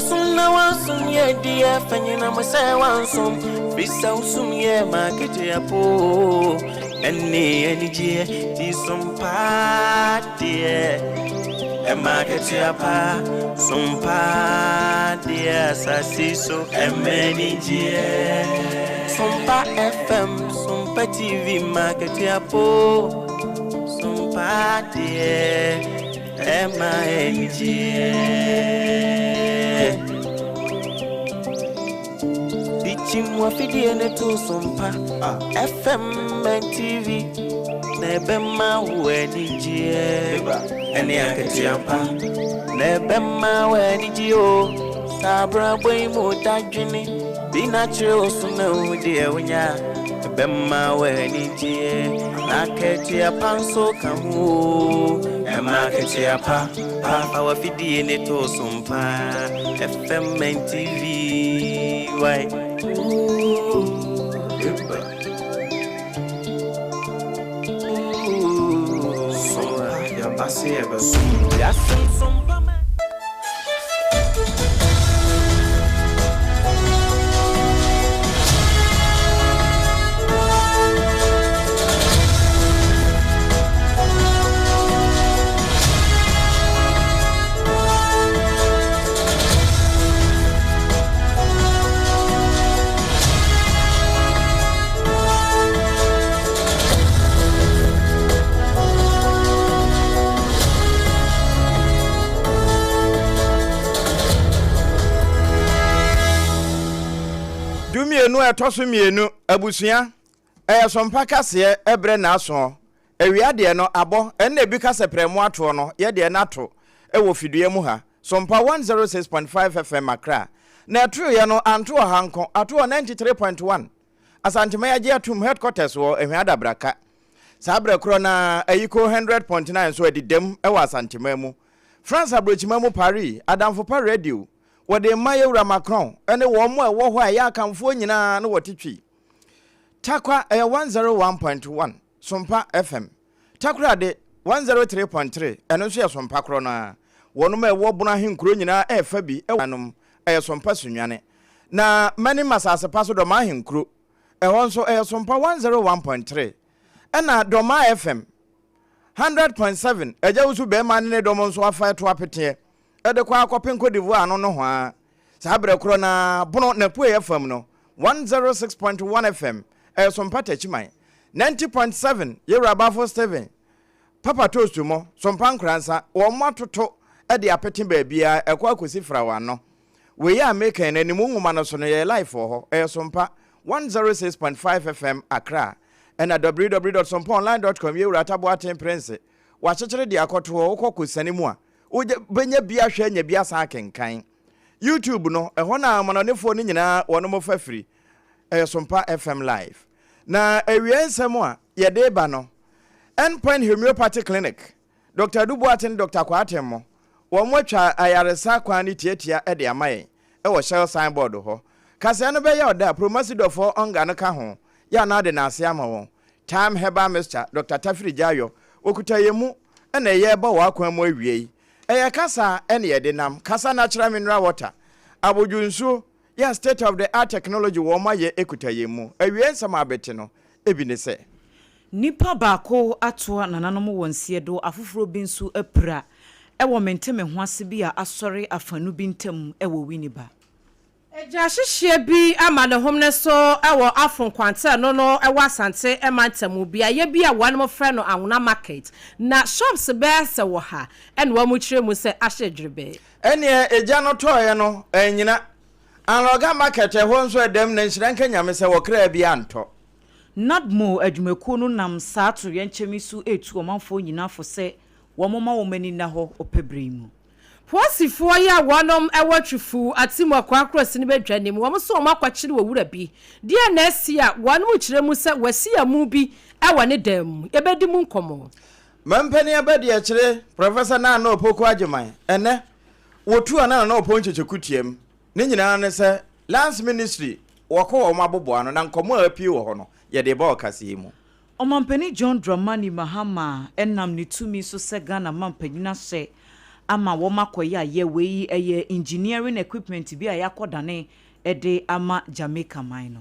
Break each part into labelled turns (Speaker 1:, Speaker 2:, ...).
Speaker 1: Wasom na wasom yɛ deɛ fa nyina mo sɛ wansom firi sɛ wosom yɛ ma akatua po ɛne anigyeɛ ti som paa deɛ ɛma akatua pa som paa deɛ asase so ɛma anigyeɛ Sompa FM Sompa TV ma akatua po Sompa deɛ ɛma anigyeɛ Dikyim wafidie ne to Sompa FM and TV na ɛbɛma wo anigyeɛ ɛne akatua pa na ɛbɛma wo anigyeɛ o saa abrabɔ yi mu dadwene bi na kyerɛ wo so na wo deɛ wonya ɛbɛma wo anigyeɛ na akatua pa nso ka ho o ɛma akatua pa pa fa wafidie ne to Sompa FM and TV why. Ooh, Ooh,
Speaker 2: Sompa, yɛba sɛ yɛbɛsom.
Speaker 1: Yasom sompa ma.
Speaker 3: 12 a ɛtɔ so mmienu, abusua, ɛyɛ sompa kaseɛ ɛberɛ naasoɔ, awia deɛ no abɔ, ɛnna ebi ka sɛ prɛmo atoɔ no, yɛ deɛ no ato wɔ fidua mu ha, Sompa 106.5 FM Accra, na ɛtoeɛ no anto wɔ ha nko, ato wɔ 93.1 Asanteman agye atom headquarters wɔ Ahwea Adabraka. Saa berɛ korɔ no ara, Ayiko 100.9 nso adidam wɔ Asanteman mu. France aburokyima mu Paris, Adamfo Pa Radio, wɔde rema Yɛwura Macron ne wɔn a ɛwɔ hɔ a ɛyɛ Akanfoɔ nyinaa na wɔte Twi. Tarkwa ɛyɛ 101.1 Sompa FM. Takoradi 103.3 ɛno nso yɛ Sompa korɔ no ara. Wɔnom a ɛwɔ Bono ahenkuro nyinaa ɛrefa bi wɔ nom ɛyɛ Sompa Sunyani. Na Manim asase pa so Dɔmaa ahenkuro ɛhɔ nso ɛyɛ Sompa 101.3. Ɛna Dɔmaa FM 100.7 Agya Wusu Bɛɛma ne ne dɔm nso afa ɛto apeteɛ de kɔ ara kɔpen Cote d'Ivoire ano nohoa. Saa berɛ korɔ no ara, Bono n'apueeɛ fam no, 106.1 FM, ɛyɛ Sompa Takyiman, 90.7 Yɛwura Bafo Stephen, Papa Toast mo, Sompa Nkoransa, wɔn atoto de apete baabiara ɛkɔ akɔsi Frawa ano. Wei a meka yi no, animu nwoma no so no, yɛyɛ live wɔ hɔ, ɛyɛ Sompa 106.5 FM Accra, ɛna www.sompaonline.com Yɛwura Atta Boateng Prince, wɔakyekyere de akɔto hɔ, wokɔ kɔsiane mu a, Wobɛnya bi ahwɛ anya bi asan akenkan. YouTube no, ɛhɔ na amanɔnefoɔ no nyinaa wɔnom fa firi. Ɛyɛ Sompa FM Live. Na awiei nsɛm a yɛde reba no, End Point Homeopathy Clinic, Dɔkta Adu Boateng ne Dɔkta Kwarteng mo, wɔn atwa ayaresa kwan no tiatia de ama yɛn wɔ Shell signboard hɔ. Kaseɛ no bɛyɛ ɔdɛ a Promasidɔfoɔ Ɔnga no ka ho, yɛ a na ade n'ase ama wɔn. Thyme Herbal Mixture, Dɔkta Tafiri Gyayɔ, wɔkuta yɛn mu na yɛreba w'akwan mu awiei. Ɛyɛ kasa na yɛde nam, kasa natural mineral water, abodwo nsuo, yɛ state of the art technology wɔn ayɛ kuta yɛn mu. Awiei nsɛm a abɛte no bi ne sɛ.
Speaker 4: Nipa baako atoa nananom wɔ nseɛ do, afoforɔ bi nso apira wɔ mente-me-ho-ase bi a asɔre afanu bi ntam wɔ Winneba.
Speaker 5: Agya hyehyeɛ bi ama ne homene so wɔ Afo Nkwanta no wɔ Asante mantam beaeɛ bi a wɔnom frɛ no Anwona Market na shops bɛyɛ sɛ wɔ ha ɛna wɔn kyerɛ mu sɛ ahye dwerebɛɛ.
Speaker 3: Ɛneɛ egya no tɔɔeɛ no annyina. Anloga market ɛhɔ nso ɛdɛm na nhyira nka Nyame sɛ wɔkraa bi antɔ.
Speaker 4: NADMO adwumakuo no nam saa atoyerɛnkyɛm yi so retu ɔmanfoɔ nyinaa fo sɛ wɔmma wɔn ani nna hɔ ɔpɛ berɛ yi mu.
Speaker 5: Polisifoɔ yi a wɔnom wɔ Twifuu Atimua Kwankoro Sini Badwa nim, wɔn nso wɔn akɔkyere owura bi. Deɛn na asi a wɔnom kyerɛ mu sɛ wasi amu bi wɔ ne dan mu? Yɛbɛdi mu nkɔmmɔ.
Speaker 3: Mampanin abadiakyire Professor Nana Opoku Agyemang ɛnnɛ wɔtu a na Nana Opon Kyekyeku team. Ne nyinaa ne sɛ Lands Ministry wɔkɔ wɔn aboboano na nkɔmmɔ a apue wɔ hɔ no yɛde reba ɔkasa yi mu.
Speaker 4: Ɔmanpanin John Dramani Mahama nam ne tumi so sɛ Ghana manpanyin ahyɛ ama wɔakɔyɛ ayɛ. Wei yɛ engineering equipment bi a yɛakɔdane de ama Jamaica man no.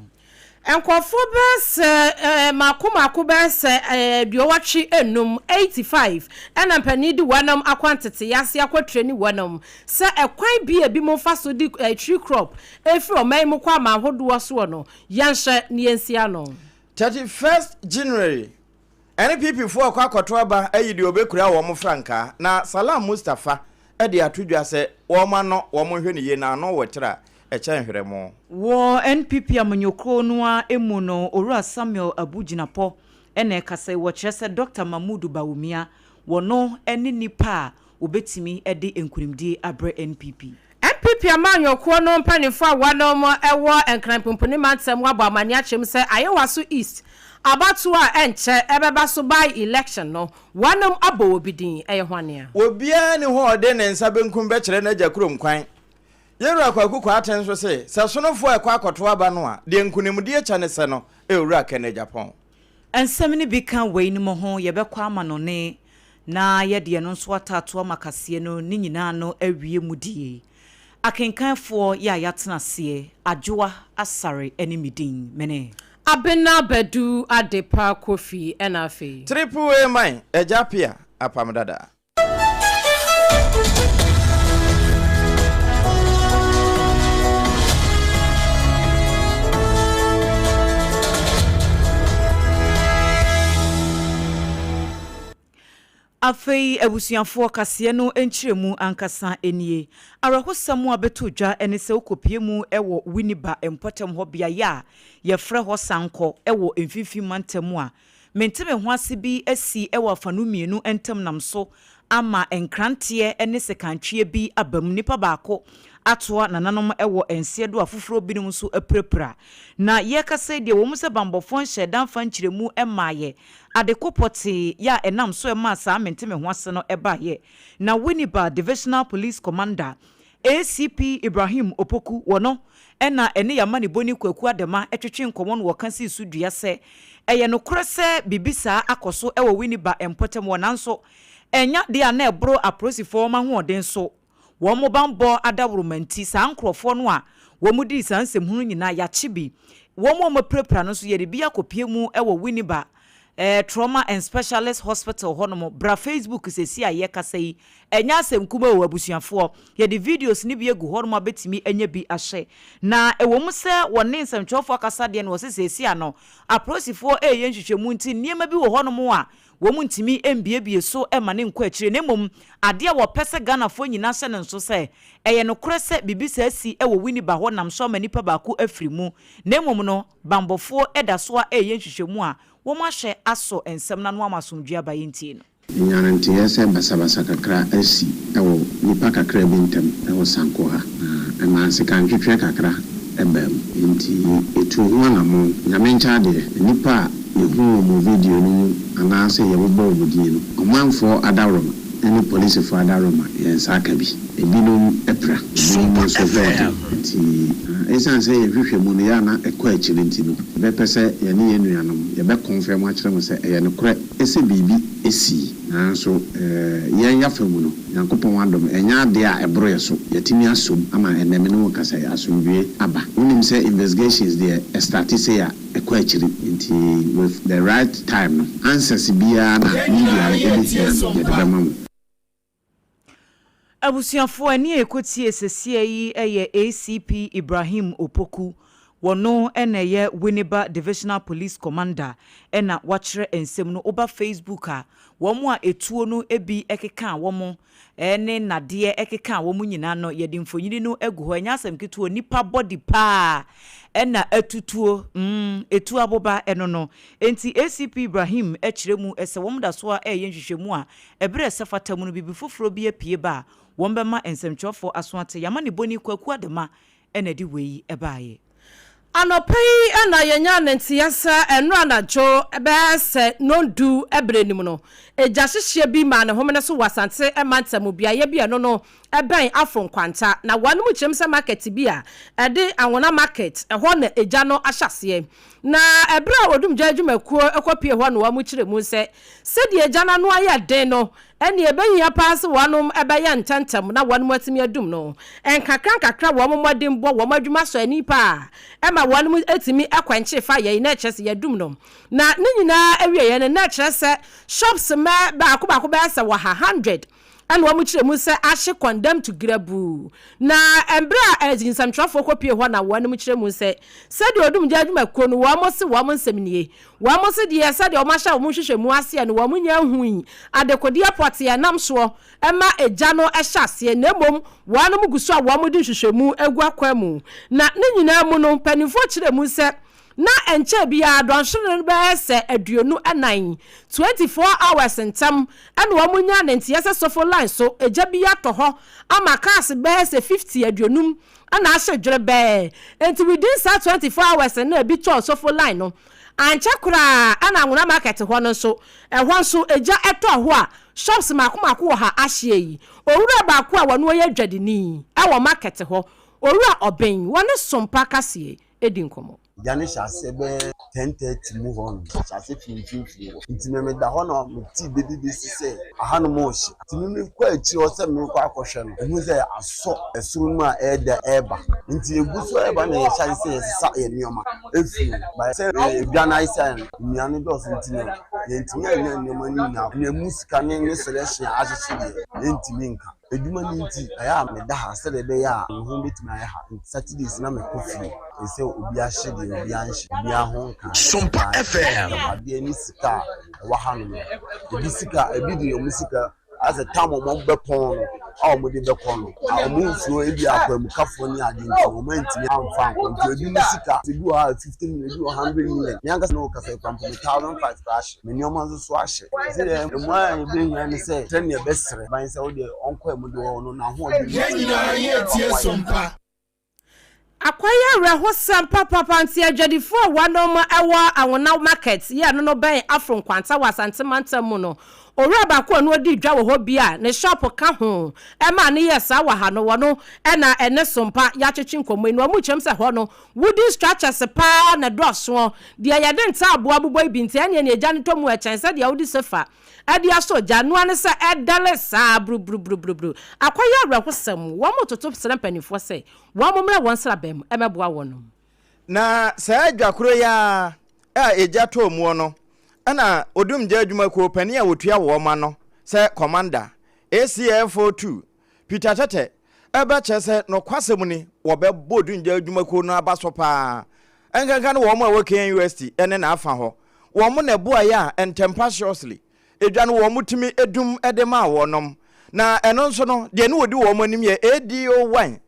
Speaker 5: Nkurɔfoɔ bɛyɛ sɛ mmaako mmaako bɛyɛ sɛ aduɔwɔtwe nnum, 85, ɛna mpanin de wɔnom akɔ nteteeɛ ase akɔtreni wɔnom sɛ ɛkwan bi a ebinom fa so de tree crop firi ɔman yi mu kɔ aman hodoɔ soɔ no, yɛnhwɛ na yɛnsi ano.
Speaker 3: 31st January, NPP foɔ rekɔ akɔto aba ayi deɛ ɔbɛkura wɔn frankaa na Salam Mustapha de ato dwa sɛ wɔn ano wɔn nhwɛ no yie na ano wɔ tiri a ɛkyɛn hwerɛmo.
Speaker 4: Wɔ NPP amanyɔkuo no ara mu no, Owura Samuel Abu Jinapor na ɛkasa yi, wɔkyerɛ sɛ Dɔkta Mahmood Bawumia, wɔno ne nipa a wɔbɛtumi de nkunimdie abrɛ NPP.
Speaker 5: NPP amanyɔkuo no mpaninfoɔ a wɔnom wɔ Nkran Pumpuni mantam abɔ amaneɛ akyerɛ mu sɛ Ayewaso East abatoɔ a ɛnkyɛ ɛbɛba so by election no wɔnom abɔ obi din, ɛyɛ hwane a?
Speaker 3: Obiara nni hɔ a ɔde ne nsa benkum bɛkyerɛ n'agya kurom kwan. Yɛn Wura Kwaku Kwarteng nso se, sɛ Sonofoɔ rekɔ akɔto aba no a, deɛ nkunimdie kyɛ ne sɛ no, Owura Kenneth Agyapong.
Speaker 4: Nsɛm no bi ka weinom ho, yɛbɛkɔ amanɔne na yɛde ɛno nso ataato ama kaseɛ no ne nyinaa no awie mu die. Akenkanfoɔ yɛ a yɛatena aseɛ, Adwoa Asare ne me din, mene.
Speaker 5: Abena Badu Adepa Kofi ɛna afei.
Speaker 3: Triple A man, Agya Appiah, Apam Dada.
Speaker 4: Afei abusuafoɔ kaseɛ no nkyerɛmu ankasa nie. Awerɛhosɛm a bɛtɔ dwa ne sɛ wokɔpue mu wɔ Winneba mpɔtam hɔ beaeɛ a yɛfrɛ hɔ Sankɔ wɔ Mfimfini Mantam a Mente-me-ho-ase bi asi wɔ afanu mmienu ntam nam so ama nkranteɛ ne sekantweɛ bi aba mu. Nipa baako atoa nananom wɔ nseɛ do a foforɔ binom nso apirapira. Na yɛrekasa yi deɛ, ɛwɔ mu sɛ banbɔfoɔ nhyɛɛ da mfa nkyerɛmu mmaeɛ ade ko pɔtee yɛ a ɛnam so ɛmaa saa mente-me-ho-ase no baeɛ. Na Winneba Divisional Police Commander, ACP Ibrahim Opoku wɔ no na ɛne yɛn amanebɔni Kwaku Adema twetwe nkɔmmɔ na wɔka sii so dua sɛ ɛyɛ nokorɛ sɛ biribi saa akɔ so wɔ Winneba mpɔtam hɔ nanso ɛnyɛ adeɛ a na ɛboro apolisifoɔ wɔn ahoɔden so, wɔn banbɔ adaworoma nti saa nkorɔfoɔ no a wɔdii saa nsɛmhunu nyinaa yɛakye bi, wɔn a wɔapirapira no nso yɛde bi akɔpue mu wɔ Winneba Trauma and Specialist Hospital hɔnom. Bra Facebook seesei a yɛrekasa yi. Ɛnyɛ asɛm kumaa o, abusuafoɔ. Yɛde videos no bi agu hɔnom a wobɛtumi anya bi ahwɛ. Na ɛwɔ mu sɛ wɔne nsɛmtwerɛfoɔ akasa deɛ na wɔse seesei ano apolisifoɔ reyɛ nhwehwɛmu nti nneɛma bi wɔ hɔnom a wɔntumi mbiebie so mma no nkɔ akyire na mmom adeɛ a wɔpɛ sɛ Ghanafoɔ nyinaa hyɛ no nso sɛ ɛyɛ nokorɛ sɛ biribi saa si wɔ Winneba hɔ nam so ama nipa baako afiri mu na mmom no Banbɔfoɔ da so ara reyɛ nhwehwɛmu a wɔahwɛ asɔ nsɛm no ano ama asomdwoeɛ aba. Yɛntie no.
Speaker 6: Menya no nteeɛ sɛ basabasa kakra asi wɔ nnipa kakra bi ntam wɔ Sanko ha, na ɛmaa nsekantwetweɛ kakra baa mu. Enti yɛtuu ho anammɔn. Nyame nkyɛ adeɛ, nnipa a yɛhuu wɔn wɔ video no mu anaasɛ yɛbobɔɔ wɔn din no, ɔmanfoɔ adaworoma ne polisifoɔ adaworoma, yɛn nsa aka bi. Ebinom apira, ebinom nso ho yɛ den. Enti esiane sɛ yɛn nhwehwɛmu no yɛ a na ɛkɔ akyiri nti no, yɛbɛpɛ sɛ yɛne yɛn nuanom yɛbɛkɔnfɛm akyerɛ mo sɛ ɛyɛ nokorɛ sɛ biribi sii. Nanso yɛn afa mu no, Nyankopɔn adom, ɛnyɛ adeɛ a ɛboro yɛn so. Yɛatumi asɔ mu ama ɛnnɛ me ne wo rekasa yi, asomdwoeɛ aba. Wonim sɛ investigations deɛ ɛstarte sei a, ɛkɔ akyiri. Enti with the right time no, answers biara na media no ɛbɛhia no, yɛde bɛma mo.
Speaker 4: Abusuafoɔ, ɛnne a yɛkɔtiee seseɛ yi yɛ ACP Ibrahim Opoku. Wɔno na ɛyɛ Winneba Divisional Police Commander na wakyerɛ nsɛm no. Woba Facebook a, wɔn a etuo no bi kekaa wɔn ne nnadeɛ kekaa wɔn nyinaa no, yɛde mfonini no agu hɔ. Ɛnyɛ asɛm ketewa o, nnipa body paa na atutuo, mm, etuo aboba ɛno no. Enti ACP Ibrahim kyerɛ mu sɛ wɔn da so ara reyɛ nhwehwɛmu a Ɛberɛ a ɛsɛ fata mu no, biribi foforɔ bi apue ba a, wɔbɛma nsɛmtwerɛfoɔ aso ate. Y'amanebɔni Kwaku Adema na ɛde wei baeɛ.
Speaker 5: Anɔpa yi na yɛnyaa ne nteɛ sɛ ɛnnora anadwo bɛyɛ sɛ nnɔndu berɛ no mu no, egya hyehyeɛ bi maa ne homene so wɔ Asante mantam beaeɛ bi a ɛno no bɛn Afro Nkwanta. Na wɔnom kyerɛm sɛ market bi a ɛde Anwona Market, ɛhɔ na egya no ahyɛ aseɛ. Na ɛberɛ a Odumgya adwumakuo kɔpue hɔ no wɔkyerɛ mu sɛ sɛdeɛ egya no ano ayɛ den no, Ɛnneɛ ɛbɛhia paa sɛ wɔnom bɛyɛ ntɛmntɛm na wɔnom atumi adum no nkakrankakra. Wɔn mmɔdenbɔ, wɔn adwuma sɔ ani paa ma wɔnom tumi kwankyere fa yɛn na ɛkyerɛ sɛ yɛadum no. Na ne nyinaa awieɛ no, na ɛkyerɛ sɛ shops mmɛ baako baako bɛyɛ sɛ wɔha, 100, ɛna wɔn kyerɛ mu sɛ ahye condemn to grabuu. Na mmerɛ a nsɛmtwerɛfoɔ kɔpie hɔ na wɔnom kyerɛ mu sɛ sɛdeɛ odumgya adwumakuo no wɔn se wɔn nsɛm nie. Wɔn se deɛ sɛdeɛ wɔn ahyɛ wɔn nhwehwɛmu aseɛ no wɔn nnya nhui adekodeɛ pɔtee a ɛnam soɔ ma egya no hyɛ aseɛ na mmom wɔnom gu so a wɔn de nhwehwɛmu gu akwan mu. Na ne nyinaa mu no mpaninfoɔ kyerɛ mu sɛ na ɛnkyɛɛ biara dɔnhwere no bɛyɛ sɛ 24, 24 hours, ntɛm na wɔn nyaa ne nteɛ sɛ Sofo line so egya bi atɔ hɔ ama cars bɛyɛ sɛ 50, 50, na ahye dwerebɛɛ. Enti within saa 24 hours no a ebi tɔɔ Sofo line no, ankyɛ koraa na Anwona market hɔ no nso, ɛhɔ nso egya tɔɔ hɔ a shops mako mako wɔ ha ahyeɛ yi. Owura baako a wɔno ɔyɛ dwadini wɔ market hɔ, Owura Ɔben, wɔne Sompa Kaseɛ di nkɔmmɔ.
Speaker 7: Gya no hyɛ aseɛ bɛyɛ 10:30 mu hɔ nom, hyɛ aseɛ firi mfimfini hɔ. Nti me meda hɔ na metee dede bi si sɛ ahanom rehye. Nti me mekɔ akyire hɔ sɛ merekɔ akɔhwɛ no, mehu sɛ asɔ ɛsoro no mu a ɛreda ɛreba. Nti ɛgu so ɛreba na yɛhyɛ aseɛ sɛ yɛsesa yɛn nneɛma ɛfiri mu. But sɛ edwa no ayɛ sɛ no, nnua no dɔɔso nti no, yɛntumi annya nneɛma no nyinaa. Nea ɛmu sika ne ne selection a ahyehye deɛ, yɛntumi nka. Adwuma no nti, ɛyɛ a meda ha sɛdeɛ ɛbɛyɛ a me ho bɛtumi ayɛ ha. Nti Saturdays na mekɔ fie. Ɛsɛ sɛ obi ahye deɛ obi anhye, obiara ho nka.
Speaker 8: Sompa FM.
Speaker 7: Agyapadeɛ ne sika a ɛwɔ hanom no, ebi sika, ebi de wɔn sika asɛ tam a wɔbɛpɔn no a wɔde bɛkɔ no, a wɔn nsuro ebi akwanmukafoɔ ne adeɛ nti wɔn antumi amfa ankɔ. Nti ebi mu sika, ebi wɔ ha 50 million, ebi wɔ 100 million. Me ankasa na wɔkasa ekura mpo me 1,500 koraa ahye. Me nneɛma nso so ahye. Sɛ deɛ mmoa a yɛbɛhia ne sɛ sɛnea ɛbɛsrɛ ban sɛ wodeɛ ɔnkɔ ɛmu deɛ ɔno n'ahoɔden
Speaker 8: Yɛn nyinaa yɛretie Sompa.
Speaker 5: Akɔyɛ awerɛhosɛm papaapa nti adwadifoɔ a wɔnom wɔ Anwona market yi a ɛno no bɛn Afro Nkwanta wɔ Asante mantam mu no, owura baako a ɔno ɔdi dwa wɔ hɔ bi a ne shop ka ho maa no yɛɛ saa wɔ ha no, wɔno na ɛne Sompa yɛatwetwe nkɔmmɔ yi na wɔn kyerɛm sɛ hɔ no wooden structures paa na ɛdɔɔsoɔ, deɛ yɛde ntaaboɔ abobɔ yi bi nti ɛneɛ nea egya no tɔ mu ɛkyɛn sɛdeɛ wode sofa de asɔ gya, noa ne sɛ ɛdɛre saa buruburuburuburu. Akɔyɛ awerɛhosɛm, wɔn toto srɛ mpanimfoɔ sɛ wɔn mmra wɔn sraban mu mmɛboa wɔn.
Speaker 3: Na saa dwa koro yi ara a egya tɔɔ muo no na Odumgya adwumakuo panin a wɔtua wɔn ano sɛ Kɔmanda, ACFO2, Peter Tɛtɛ bɛkyerɛ sɛ nokwasɛm ni wɔbɛbɔ Odumgya adwumakuo no aba so pa ara, nkanka ne wɔn a ɛwɔ KNUST ne n'afa hɔ. Wɔn na ɛboaeɛ a ntɛmpa seriously edwa no wɔn tumi dum de maa wɔnom. Na ɛno nso no, deɛ ne wɔdi wɔn anim yɛ ADO1,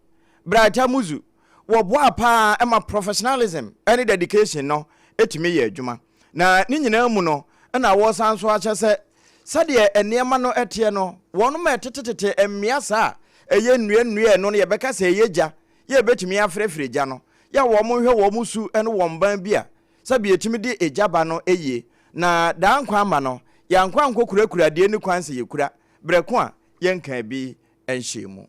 Speaker 3: Bright Amuzu. Wɔboaa pa ara ma professionalism ne dedication no tumi yɛ adwuma. Na ne nyinaa mu no, na wɔsan nso akyɛ sɛ sɛdeɛ nneɛma no teɛ no, wɔnom a ɛtetetete mmea saa a ɛyɛ nnua nnua ɛno no yɛbɛka sɛ ɛyɛ gya, yɛ ɛbɛtumi afrɛfrɛ gya no, yɛ a wɔn nhwɛ wɔn su ne wɔn ban bi a sɛbi ɛtumi de egya ba no yie. Na daa nkwa ama no, yɛankɔ ankɔkurakura deɛ ɛnni kwan sɛ yɛkura, berɛ ko a yɛnkaa bi nhyɛɛ mu.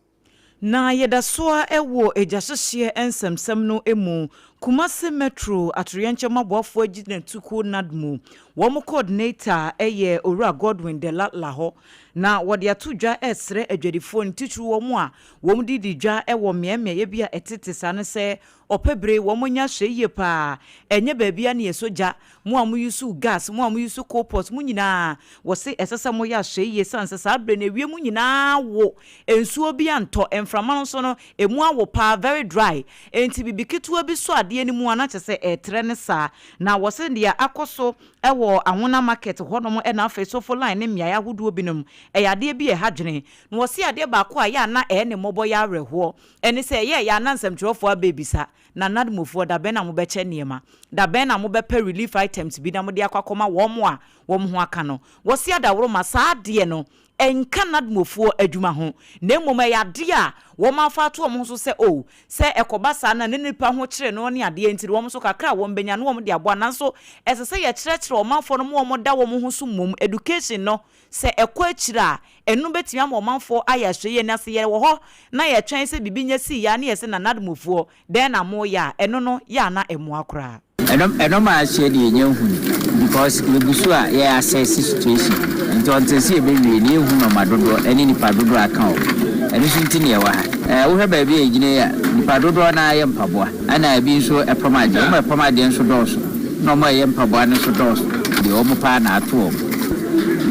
Speaker 4: Na yɛda so ara wɔ egyahyehyeɛ nsɛmsɛm no mu. Kumasi Metro atoyerɛnkyɛm aboafoɔ agyinatukuo NADMO, wɔn coordinator yɛ Owura Godwin Dela Lahɔ. Na wɔde ato dwa resrɛ adwadifoɔ no, titiriw wɔn a wɔde di dwa wɔ mmeaemmeaeɛ bi a ɛtete saa no sɛ ɔpɛ bere wɔn nyɛ ahwɛyie pa ara. Ɛnyɛ baabiara na yɛsɔ gya. Mo a mo use gas, mo a mo use coal pot, mo nyinaa, wɔse ɛsɛ sɛ moyɛ ahwɛyie sane sɛ saa berɛ no ewiem nyinaa awo, nsuo bi antɔ, mframa no nso no emu awo paa, very dry, enti biribi ketewa bi sɔ adeɛ no mu a na kyerɛ sɛ ɛretrɛ ne saa. Na wɔse deɛ akɔ so wɔ Anwona market hɔnom ɛna afei Sofo line ne mmeaeɛ ahodoɔ binom, ɛyɛ adeɛ bi a ɛha dwene. Na wɔse adeɛ baako a ɛyɛ a na ɛyɛ ne mmɔbɔ yɛ awerɛhoɔ ɛne sɛ ɛyɛ a na nsɛmtwerɛfoɔ aba rebisa Na Nadmofoɔ, da bɛn na mobɛkyɛ nneɛma? Da bɛn na mobɛpɛ relief items bi na mode akɔ akɔma wɔn a wɔn ho aka no? Wɔse adaworoma, saa adeɛ no, ɛnka Nadmofoɔ adwuma ho, na mmom ɛyɛ adeɛ a wɔn afa ato wɔn ho so sɛ oh, sɛ ɛkɔba saa no a, ne nipa ho kyere no ne adeɛ nti no, wɔn nso kakra a wɔbɛnya no wɔn de aboa. Nanso ɛsɛ sɛ yɛkyerɛkyerɛ ɔmanfoɔ no ma wɔda wɔn ho so mmom, education no, sɛ ɛkɔ akyiri a, ɛno bɛtumi ama ɔmanfoɔ ayɛ ahwɛyie. Na sɛ yɛwɔ hɔ na yɛtwɛn sɛ biribi nya si yɛ a na yɛse Nanadmofoɔ, dɛn na moreyɛ a, ɛno no yɛ a na ɛmmoa koraa.
Speaker 9: Ɛno ma ahyɛ deɛ yɛnya nhunu because yɛgu so a yɛ assess situation nti until sɛ yɛbɛwie no yɛnhu nɔma dodoɔ ɛne nipa dodoɔ a aka wɔ hɔ. Ɛno nso nti na yɛwɔ ha. Ɛɛ wohwɛ baabi a yɛgyina yi a nipa dodoɔ no ara yɛ mpaboa ɛna ebi nso ɛpam adeɛ. Wɔn a ɛpam adeɛ nso dɔɔso na wɔn a ɛyɛ mpaboa no nso dɔɔso. Deɛ wɔn paa na ato wɔn.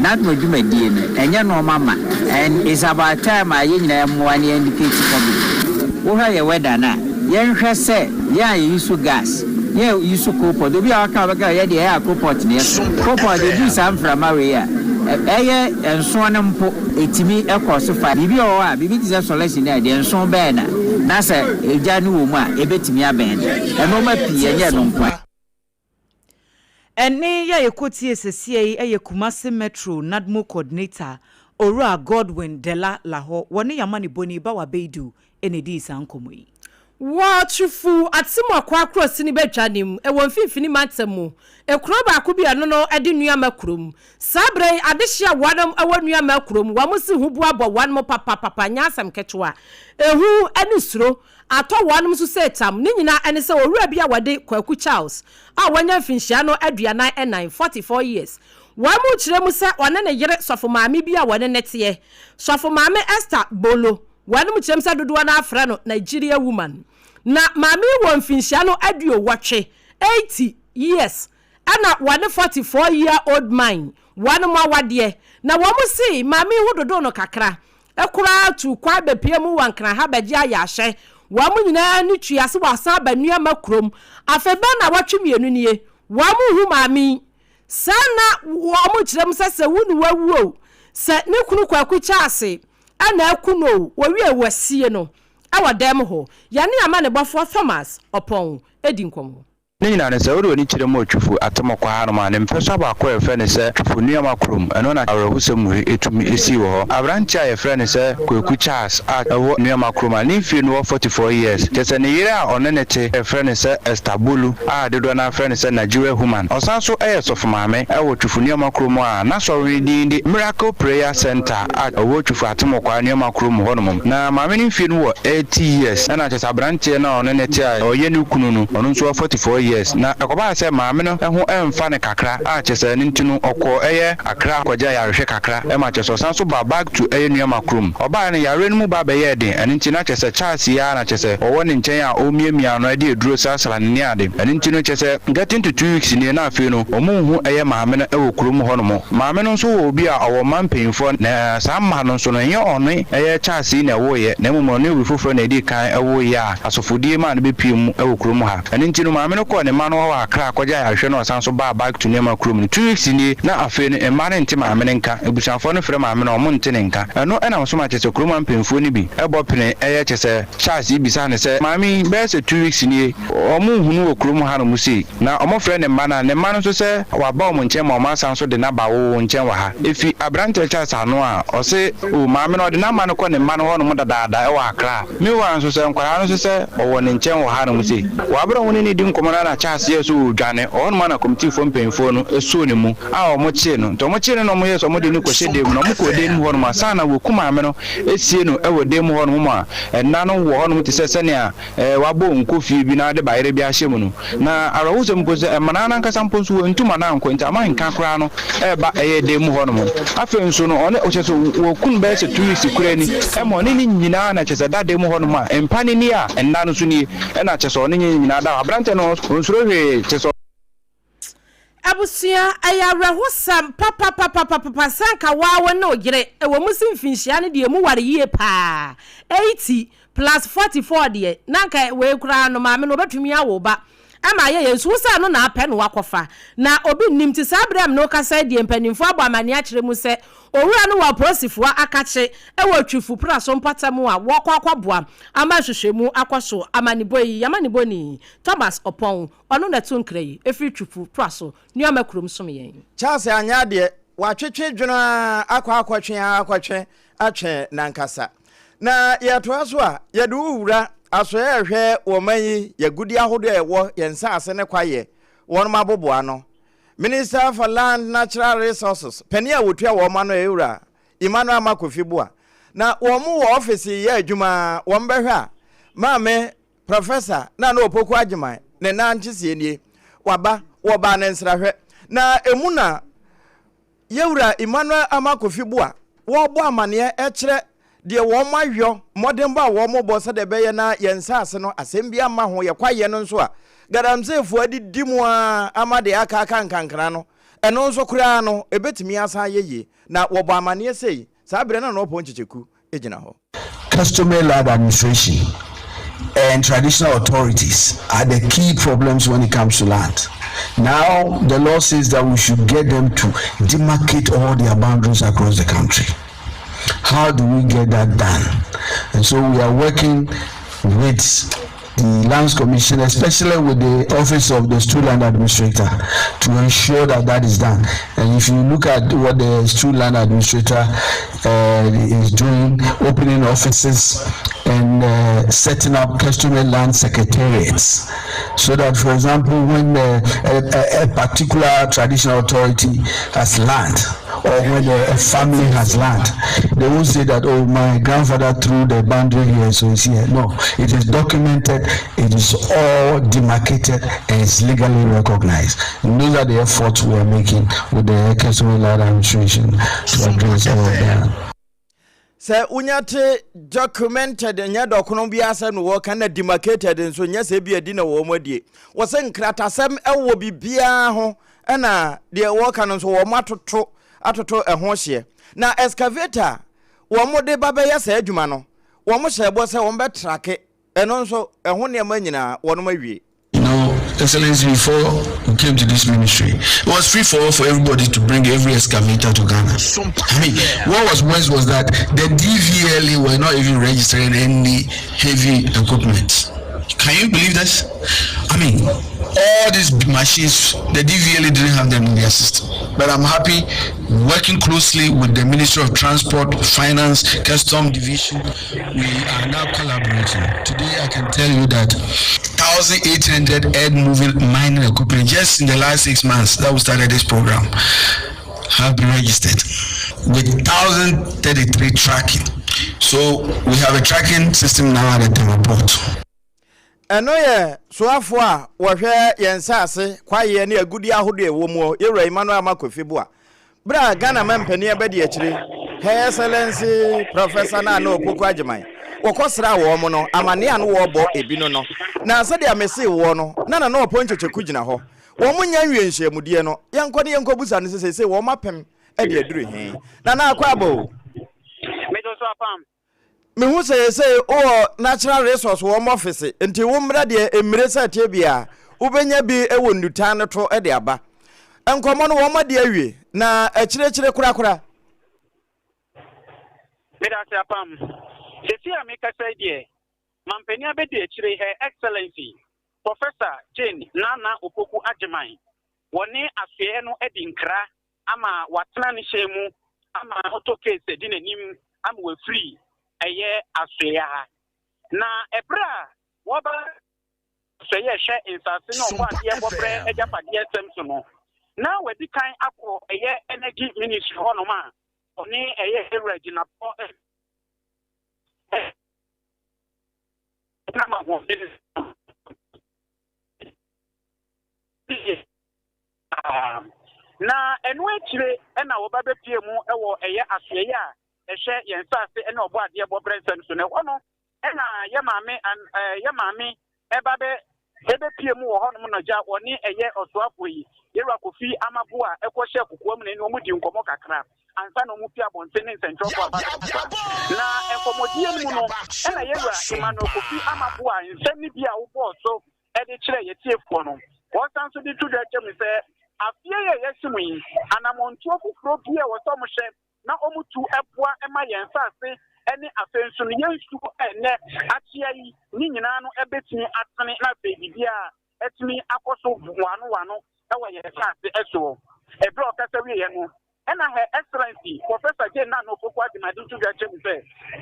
Speaker 9: Nadmo dwumadie no ɛnyɛ nnoɔma ma and it's about time a yɛn nyinaa mmoa na yɛn educate public. Wohwɛ yɛ weather no a, yɛnhwɛ sɛ yɛn a yɛ use gas, yɛn a use coal pot, obi a waka a ɔbɛka yɛ deɛ ɛyɛ a coal pot na yɛsɔ. Coal pot ɛduru saa mframa wei a, ɛyɛ nson no mpo ɛtumi kɔ so fa. Biribi wɔ hɔ a, biribi te sɛ solution a deɛ nson bɛn na na sɛ egya no wɔ mu a ɛbɛtumi abɛn no. Nnoɔma pii ɛnyɛ ɛno nko ara.
Speaker 4: Ɛnne yi a yɛkɔtiee seseɛ yi yɛ Kumasi Metro NADMO Coordinator, Owura Godwin Dela Lahɔ. Wɔne Yamanebɔni Bawa Beidu na ɛdii saa nkɔmmɔ yi.
Speaker 5: Wɔ Trifu Atemuakwaa Kurosini badwa no mu wɔ Mfimfini Mantam mu, ekuro baako bi a ɛno no de Nuamah kurom. Saa berɛ yi adehye a wɔnom wɔ Nuamah kurom, wɔn si huboa bɔ wɔnom papapapa nyɛ asɛm ketewa. Ehu ne suro atɔ wɔnom so sɛ tam. Ne nyinaa ne sɛ owura bi a wɔde Kwaku Charles a wanya mfinhyia no 44, 44 years, wɔn kyerɛ mu sɛ ɔne ne yere sɔfo maame bi a wɔne no teɛ, Sɔfo Maame Esther Bolo, wɔnom kyerɛ mu sɛ dodoɔ no ara frɛ no Nigeria woman. Na maame yi wɔ mfinhyia no aduowɔtwe, 80 years, ɛna wɔne 44 year old man wɔnom awadeɛ. Na wɔn se maame yi ho dodoo no kakra koraa tuu kwan bɛpue mu wɔ Nkran ha bɛgye ayaahyɛ. Wɔn nyinaa ani tua sɛ wɔasan aba Nuamah kurom. Afei bɛn nnawɔtwe mmienu nie, wɔn nhu maame yi. Saa na wɔn kyerɛ mu sɛ sɛ wo ne wawu o, sɛ ne kunu Kwaku Kyase na aku no o, wɔwie wɔasie no wɔ dɛm hɔ. Yɛne amanebɔfoɔ Thomas Ɔpɔn di nkɔmmɔ.
Speaker 10: Ne nyinaa ne sɛ, wode w'ani kyerɛ mu wɔ Twifo Atemɔkwa hanom a, ne mfɛso baako a yɛfrɛ no sɛ Twifo Nnuama Kurom, ɛno na awerɛhosɛm wei tumi sii wɔ hɔ. Aberanteɛ a yɛfrɛ no sɛ Kweku Charles a ɛwɔ Nnuama Kurom a ne mfie no wɔ 44 years, kyerɛ sɛ ne yere a ɔne no te yɛfrɛ no sɛ Esther Bolu a dodoɔ no ara frɛ no sɛ Nigeria Human. Ɔsan nso yɛ sɔfo maame wɔ Twifo Nnuama Kurom a n'asɔre no din de Miracle Prayer Centre a ɛwɔ Twifo Atemɔkwa Nnuama Kurom hɔnom. Na maame no mfie no wɔ 80 years ɛna kyerɛ sɛ aberanteɛ no a ɔne no te a ɔyɛ ne kunu no, ɔno nso wɔ 44 years. Na ɛkɔbaa sɛ maame no ho mfa no kakra a kyerɛ sɛ ɛno nti no ɔkɔɔ ɛyɛ Accra kɔgyaa yarehwɛ kakra ma kyerɛ sɛ ɔsan nso baa back to ɛyɛ Nuamah kurom. Ɔbaeɛ no yareɛ no mu ba bɛyɛɛ den ɛno nti na kyerɛ sɛ Charles yi ara na kyerɛ sɛ ɔwɔ ne nkyɛn a ɔremiamia no de aduro srasra no ne ade. Ɛno nti no kyerɛ sɛ getting to 2 weeks nie na afei no wɔn nhu ɛyɛ maame no wɔ kurom hɔ nom. Maame no nso wɔ obi a ɔwɔ mma mpanyinfoɔ na saa mma no nso no ɛnyɛ ɔne ɛyɛ Charles yi na ɛwoeɛ na mmom ɔne obi foforɔ na ɛdii kan woeɛ a asɔfodie maa no bɛpue mu wɔ kurom ha. Ɛno nti no maame no kɔɔ ne mma no hɔ wɔ Accra kɔgyae ahwehwɛ na ɔsan nso baa back to Nneɛma kurom no. 2 weeks nie na afei no mma no nte maame no nka. Abusuafoɔ no frɛ maame no a wɔnte ne nka. Ɛno nam so ma kyerɛ sɛ kurom ha mpanyinfoɔ no bi bɔ pene ɛyɛ kyerɛ sɛ Charles yi bisaa no sɛ maame yi bɛyɛ sɛ 2 weeks nie wɔnhu no wɔ kurom hanom sei na wɔfrɛ ne mma no a ne mma no nso sɛ waba wɔn nkyɛn ma wɔasan nso de no aba wo nkyɛn wɔ ha. Ɛfi aberanteɛ Charles ano a ɔse oh maame no ɔde n'ama no kɔ ne mma no hɔnom dadaada wɔ Accra. Meanwhile nso sɛ nkwadaa no nso sɛ ɔwɔ ne nkyɛn wɔ hanom sei. Wɔ abere a wɔne no redi nkɔmmɔ no ara na Charles yɛɛ sɛ ɔredwane. Ɔhɔnom ara na kɔmitiifoɔ mpanyinfoɔ no soo ne mu a wɔkyee no. Nti wɔkyee no na wɔyɛɛ sɛ wɔde no rekɔhyɛ dan mu. Na wɔkɔɔ dan mu hɔnom ansa na wɔku maame no sie no wɔ dan mu hɔnom a nna no wɔ hɔnom te sɛ sɛnea wɔabɔ nkofie bi na wɔde bayerɛ bi ahyɛ mu no. Na awerɛhosɛm mpo sɛ mmara no ankasa mpo nso wɔantu ma no ankɔ, nti ama nka koraa no reba ɛyɛ dan mu hɔnom. Afei nso no, ɔne kyerɛ sɛ wɔku no bɛyɛ sɛ 2 weeks koraa ni, ɛma ɔne ne nyinaa na kyerɛ sɛ da dan mu hɔnom a mpa no nie a nna no nso nie, ɛna kyerɛ sɛ ɔne ne nyinaa da hɔ. Aberanteɛ no ɔnsuro hwee, kyerɛ sɛ.
Speaker 5: Abusua, ɛyɛ awerɛhosɛm papapapapapa sɛ anka wo ara wo ne wo yere, ɛwɔ mu se mfinhyia no deɛ emu ware yie paa, 80 plus 44 deɛ, na anka wei koraa no maame no ɔbɛtumi awo ba ama ayɛ yie, nso wo sɛ ɛno na apɛ na wakɔfa, na obi nnim, nti saa berɛ a me ne wo kasa yi deɛ mpanimfoɔ abɔ amaneɛ akyerɛ mu sɛ owura no wɔ apolisifoɔ akakye wɔ Twifo Praso mpɔtam a wɔrekɔ akɔboa ama nhwehwɛmu akɔ so, amanebɔ yi, y'amanebɔni Thomas Ɔpɔn Ɔno na ɛto nkra yi firi Twufu pra so Nuamah kurom som yɛn.
Speaker 3: Charles anyɛ adeɛ, watwetwe dwono ara akɔ akɔtwe ara akɔtwe atwe n'ankasa. Na yɛtoa so a, yɛde wo wura asoɛeɛ rehwɛ wɔ man yi yɛagudie ahodoɔ a ɛwɔ yɛn nsaase ne kwaeɛ wɔnom aboboa ano. Minister for Land Natural Resources panin a wɔtua wɔn ano Ewura Emmanuel Armah Kofi Boah na wɔn wɔ ɔfese yɛ adwuma wɔn bɛhwɛ a Maame Professor Nana Opoku Agyemang ne nan nkyeseɛ nie. waba, wɔbaa no nsrahwɛ. Na ɛmu na Yɛwura Emmanuel Armah Kofi Boah wɔrebɔ amaneɛ kyerɛ deɛ wɔn ayɔ, mmɔdenbɔ a wɔn bɔ sɛdeɛ ɛbɛyɛ na yɛn nsaase no asɛm biara mma ho, yɛ kwaeɛ no nso a galamseyfoɔ adidi mu ara ama deɛ aka aka nkankra no, ɛno nso koraa no ɛbɛtumi asan ayɛ yie. Na wɔbɔ amaneɛ sei, saa berɛ no na Ɔpɔn Kyekyeku gyina hɔ.
Speaker 11: Customary land administration and traditional authorities are the key problems when it comes to land. Now, the law says that we should get them to demarcate all their boundaries across the country. How do we get that done? And so we are working with the Lands Commission, especially with the Office of the Stool Land Administrator, to ensure that that is done. And if you look at what the Stool Land Administrator is doing, opening offices and setting up customary land secretariats, so that, for example, when a particular traditional authority has land, or when a family has land, they won't say that, oh, my grandfather threw the boundary here, so it's here. No, it is documented, it is all demarcated, and it's legally recognized. And those are the efforts we are making with the customary land administration to address all of that.
Speaker 3: Sɛ wonya te documented nyɛ dɔkono bi asɛm na wɔka na demarcated nso nyɛ sɛ bi adi na wɔn adie. Wɔsɛ nkratasɛm ɛwɔ biribiara ho ɛna deɛ wɔka no nso wɔn atoto atoto ɛho hyeɛ. Na excavator wɔn de ba bɛyɛ saa adwuma no, wɔn hyɛ bɔ sɛ wɔn bɛtrake ɛno nso ɛho nneɛma nyinaa wɔn awie.
Speaker 11: Excellency, before we came to this ministry, it was free for all for everybody to bring every excavator to Ghana. I mean, what was worse was that the DVLA were not even registering any heavy equipment. Can you believe this? I mean, all these machines, the DVLA didn't have them in their system. But I'm happy working closely with the Ministry of Transport, Finance, Custom Division. We are now collaborating. Today, I can tell you that 1,800 earth moving mining equipment just in the last 6 months that we started this program have been registered with 1,033 tracking. So we have a tracking system now at the Tema port.
Speaker 3: Ɛno yɛ soafoɔ a wɔhwɛ yɛn nsaase kwaeɛ ne agudie ahodoɔ ɛwɔ mu, Yɛwura Emmanuel Armah Kofi Buah. Berɛ a Ghana mampanin abɛdi akyire, Her Excellency Professor Nana Opoku Agyemang, wɔkɔsraa wɔn no, amanneɛ a no wɔrebɔ ebi no no. Na sɛdeɛ mesee woɔ no, na Nana Ɔpɔn Kyekyeku gyina hɔ. Wɔn nya nwie nhyiamudeɛ no, yɛnkɔ ne yɛnkɔbusa no sɛ seesei wɔn apem de aduru he. Nana akɔ aba o.
Speaker 12: Meto so apam.
Speaker 3: Mehu sɛ seesei wowɔ Natural Resource wɔn ɔfese, nti wo mmerɛ deɛ mmire sɛ ɛteɛ biara, wobɛnya bi wɔ nnutan no to de aba. Nkɔmmɔ no wɔn adi awie, na akyiriakyiri korakora.
Speaker 12: Medase apam. Seesei a mekasa yi deɛ, mampanin abɛdi akyire, Her Excellency, Professor Jane Nana Opoku Agyemang, wɔne asoɛeɛ no adi nkra ama watena ne hyɛn mu ama motor case adi n'anim ama wafiri ɛyɛ asoɛeɛ ha. Na ɛberɛ a wɔba asoɛeɛ hwɛ nsase ne ɔbɔ adeɛ bɔberɛ agyapadeɛ sɛm so no, na wadi kan akɔ ɛyɛ Energy Ministry hɔnom a ɔne ɛyɛ Ewura Gyinapɔ nam ahoɔden na ɛno akyire na wɔba bɛpie mu wɔ ɛyɛ asoɛeɛ a ɛhwɛ yɛn nsaase ne ɔbɔ adeɛ bɔberɛ nsɛm so. Na ɛhɔ no ɛna yɛ maame yɛ maame ɛba bɛ ɛbɛpie mu wɔ hɔnom no gya wɔne ɛyɛ ɔsoafoɔ yi Yɛwura Kofi Amaboa ɛkɔhyɛ kokoa mu na ɛne wɔn di nkɔmmɔ kakra ansa na wɔn fi abɔnten ne nsɛntwerɛfoɔ aba bɛkasa. Na nkɔmmɔdie no mu no ɛna Yɛwura Emmanuel Kofi Amaboa nsɛm no bi a wobɔɔ so de kyerɛ yɛtiefoɔ no, wɔsan nso de to dwa kyerɛ mu sɛ afeɛ yi a yɛasi mu yi, anammɔntuo foforɔ bi a ɛwɔ sɛ wɔhyɛ na wɔtu boa ma yɛn nsase ne afei nso no yɛn nsuo a ɛnnɛ akyea yi ne nyinaa no bɛtumi atene na afei biribiara atumi akɔ so wano wano wɔ yɛn nsase soɔ. Ɛberɛ a ɔkasa wieɛ no, ɛna Her Excellency Professor Jane Nana Opoku Agyemang de to dwa kyerɛ mu sɛ,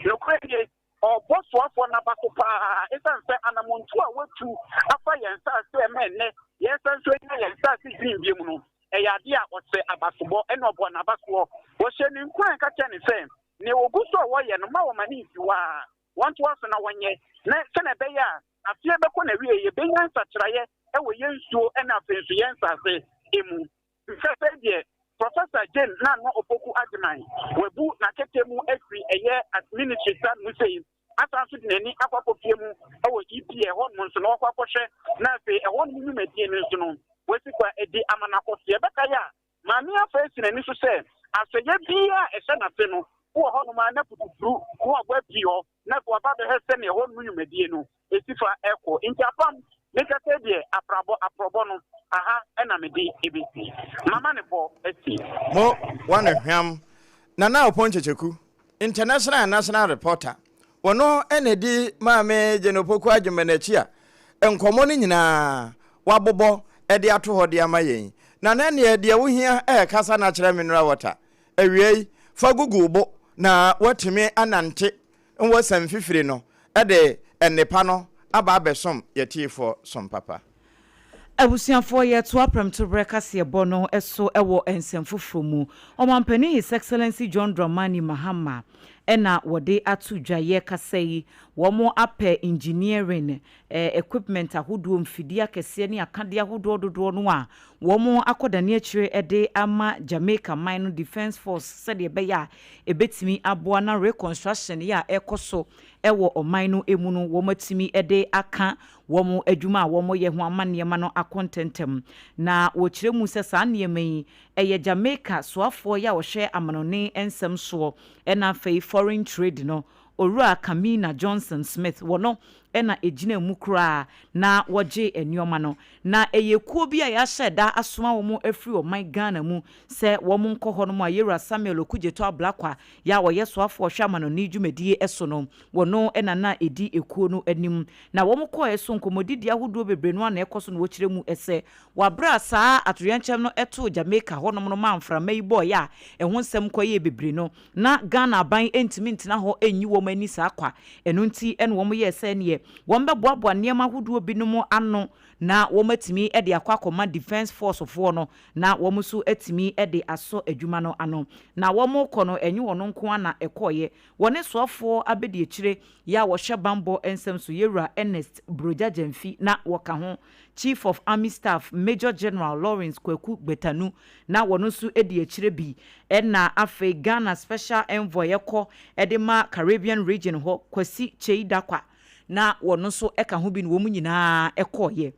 Speaker 12: nokorɛ nie, Ɔrebɔ soafoɔ no aba so pa ara ɛsiane sɛ anammɔntuo a watu afa yɛn nsase a ɛma ɛnnɛ yɛresan nso anya yɛn nsase green bio mu no, ɛyɛ adeɛ a ɔsɛ abasobɔ ɛna ɔbɔ n'abasoɔ. Wɔhyɛɛ no nkuran ka kyerɛɛ no sɛ nea wɔgu so a wɔreyɛ no mma wɔmma no nsi hɔ ara, wɔntoa so na wɔnyɛ na sɛdeɛ ɛbɛyɛ a afeɛ bɛkɔ n'awieɛ yɛbɛnya nsakyeraeɛ. wɔ yɛn nsuo ne afei nso yɛn nsase mu. Mfɛfɛ deɛ Professor Jane Nana Opoku Agyemang wabu n'akɛtɛ mu afiri ɛyɛ as ministry sa no mu sei asan nso de n'ani akɔ akɔpie mu wɔ EPA ɛhɔnom nso na wakɔ akɔhwɛ na afei ɛhɔnom nnwumadie no nso no wasi kwa adi ama no akɔ so. Yɛbɛkae a Maame Afa asi n'ani so sɛ asɛyɛ biara a ɛhyɛ n'ase no wɔ hɔnom a na putupuru na wabɔ apii hɔ na afei waba abɛhwɛ sɛnea ɛhɔnom nnwumadie no si fa kɔ. Nti apam, meka sɛ deɛ aprabɔ, aprɔbɔ no, aha na mede bɛsi. Mama ne bɔ asi.
Speaker 3: Mo wano hwam. Nana Opon Kyekyeku, International and National Reporter, Ɔno na ɛdi Maame Jane Opoku Agyemang akyi a nkɔmmɔ no nyinaa wabobɔ de ato hɔ de ama yɛn. Nana ɛneɛ deɛ wohia ɛrekasa no akyerɛ mineral water. Awiei, fa gugu wo bo na woatumi anante wɔ sɛn fifire no de nnepa no aba abɛsom yɛtiefoɔ som papa.
Speaker 4: Abusuafoɔ yɛtoa prɛmtoberɛ kaseɛbɔ no so wɔ nsɛm foforɔ mu. Ɔmanpanin His Excellency John Dramani Mahama na wɔde ato dwa yɛrekasa yi, wɔn apɛ engineering equipment ahodoɔ, mfidie akɛseɛ ne akadeɛ ahodoɔ dodoɔ no a wɔn akɔdane akyire de ama Jamaica man no Defence Force sɛdeɛ ɛbɛyɛ a ɛbɛtumi aboa na reconstruction yɛ a ɛrekɔ so wɔ ɔman no mu no wɔatumi de aka wɔn adwuma a wɔyɛ ho ama nneɛma no akɔ ntɛmntɛm. Na wɔkyerɛ mu sɛ saa nneɛma yi, ɛyɛ Jamaica soafoɔ yi a ɔhwɛ amanɔne nsɛm soɔ ɛna afei Foreign Trade no, Owura Kamina Johnson Smith, wɔno na ɛgyinaa mu koraa na wɔgyee nneɛma no. Na ɛyɛ kuo bi a yɛahyɛ da asoma wɔn afiri ɔman Ghana mu sɛ wɔn nkɔ hɔnom a Yɛwura Samuel Okudzeto Ablakwa yɛ a ɔyɛ soafoɔ ɔhwɛ amanɔne dwumadie so no, wɔno na na ɛdi ekuo no anim. Na wɔn kɔɔɛ so nkɔmmɔdidie ahodoɔ bebree no ara na ɛkɔ so na wɔkyerɛ mu sɛ wɔ aberɛ a saa atoyerɛnkyɛm no too Jamaica hɔnom no maa mframa yi bɔɔeɛ a ɛho nsɛm kɔyɛɛ bebree no, na Ghana aban ntumi ntena hɔ nyi wɔn ani saa kwa. Ɛno nti na wɔyɛɛ sɛ ɛneɛ wɔbɛboaboa nneɛma ahodoɔ binom ano na wɔatumi de akɔ akɔma Defence Force foɔ no na wɔn nso atumi de asɔ adwuma no ano. Na wɔrekɔ no, ɛnyɛ wɔn nko ara na ɛkɔeɛ. Wɔne soafoɔ abadiakyire yɛ a wɔhwɛ bammɔ nsɛm so, Yɛwura Ernest Brogya Gyamfi, na wɔka ho. Chief of Army Staff, Major General Lawrence Kwaku Gbetanu, na wɔn nso di akyire bi. Ɛna afei Ghana Special Envoy kɔ de ma Caribbean Region hɔ, Kwasi Kyei Darkwa, na wɔn nso ka ho bi na wɔn nyinaa kɔeɛ.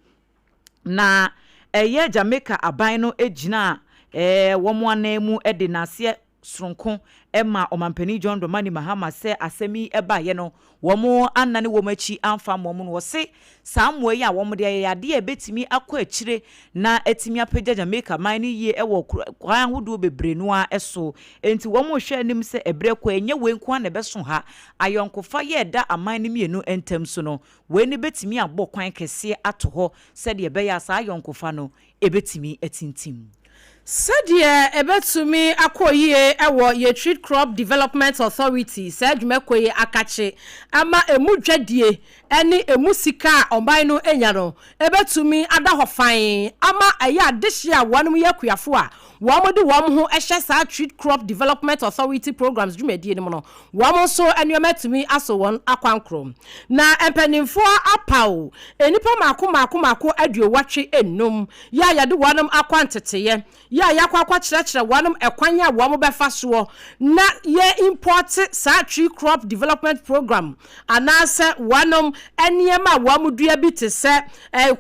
Speaker 4: Na ɛyɛ Jamaica aban no gyinaa wɔn ananmu de nnaseɛ soronko maa Ɔmanpanin John Dramani Mahama sɛ asɛm yi baeɛ no wɔn annane wɔn akyi amfa amma wɔn no. Wɔse saa mmoa yi a wɔde ayɛ yɛ adeɛ a ɛbɛtumi akɔ akyire na atumi apagya Jamaica man no yie wɔ kwan ahodoɔ bebree no ara so. Enti wɔrehwɛ anim sɛ ɛberɛ kɔ ɛnyɛ wei nko ara na ɛbɛso ha. Ayɔnkofa yɛ ɛda aman no mmienu ntam so no, wei no bɛtumi abɔ kwan kɛseɛ ato hɔ sɛdeɛ ɛbɛyɛ a saa ayɔnkofa no ɛbɛtumi atintim.
Speaker 5: Sɛdeɛ ɛbɛtumi akɔ yie wɔ Yɛtreat Crop Development Authority saa dwumakuo yi akakye ama ɛmu dwadie ne ɛmu sika a ɔman no nya no bɛtumi ada hɔ fann ama ɛyɛ adehyeɛ a wɔnom yɛ akuafoɔ a wɔn de wɔn ho hyɛ saa Treat Crop Development Authority Programs dwumadie no mu no wɔn nso nneɛma atumi aso wɔn akwankorɔ. Na mpanimfoɔ apaw nnipa mmaako mmaako mmaako aduowɔtwe nnum yɛ a yɛde wɔnom akɔ nteteeɛ, yɛ a yɛakɔ akɔkyerɛkyerɛ wɔnom ɛkwan a wɔn bɛfa soɔ na yɛ importe saa Tree Crop Development Program anaasɛ wɔnom nneɛma a wɔn dua bi te sɛ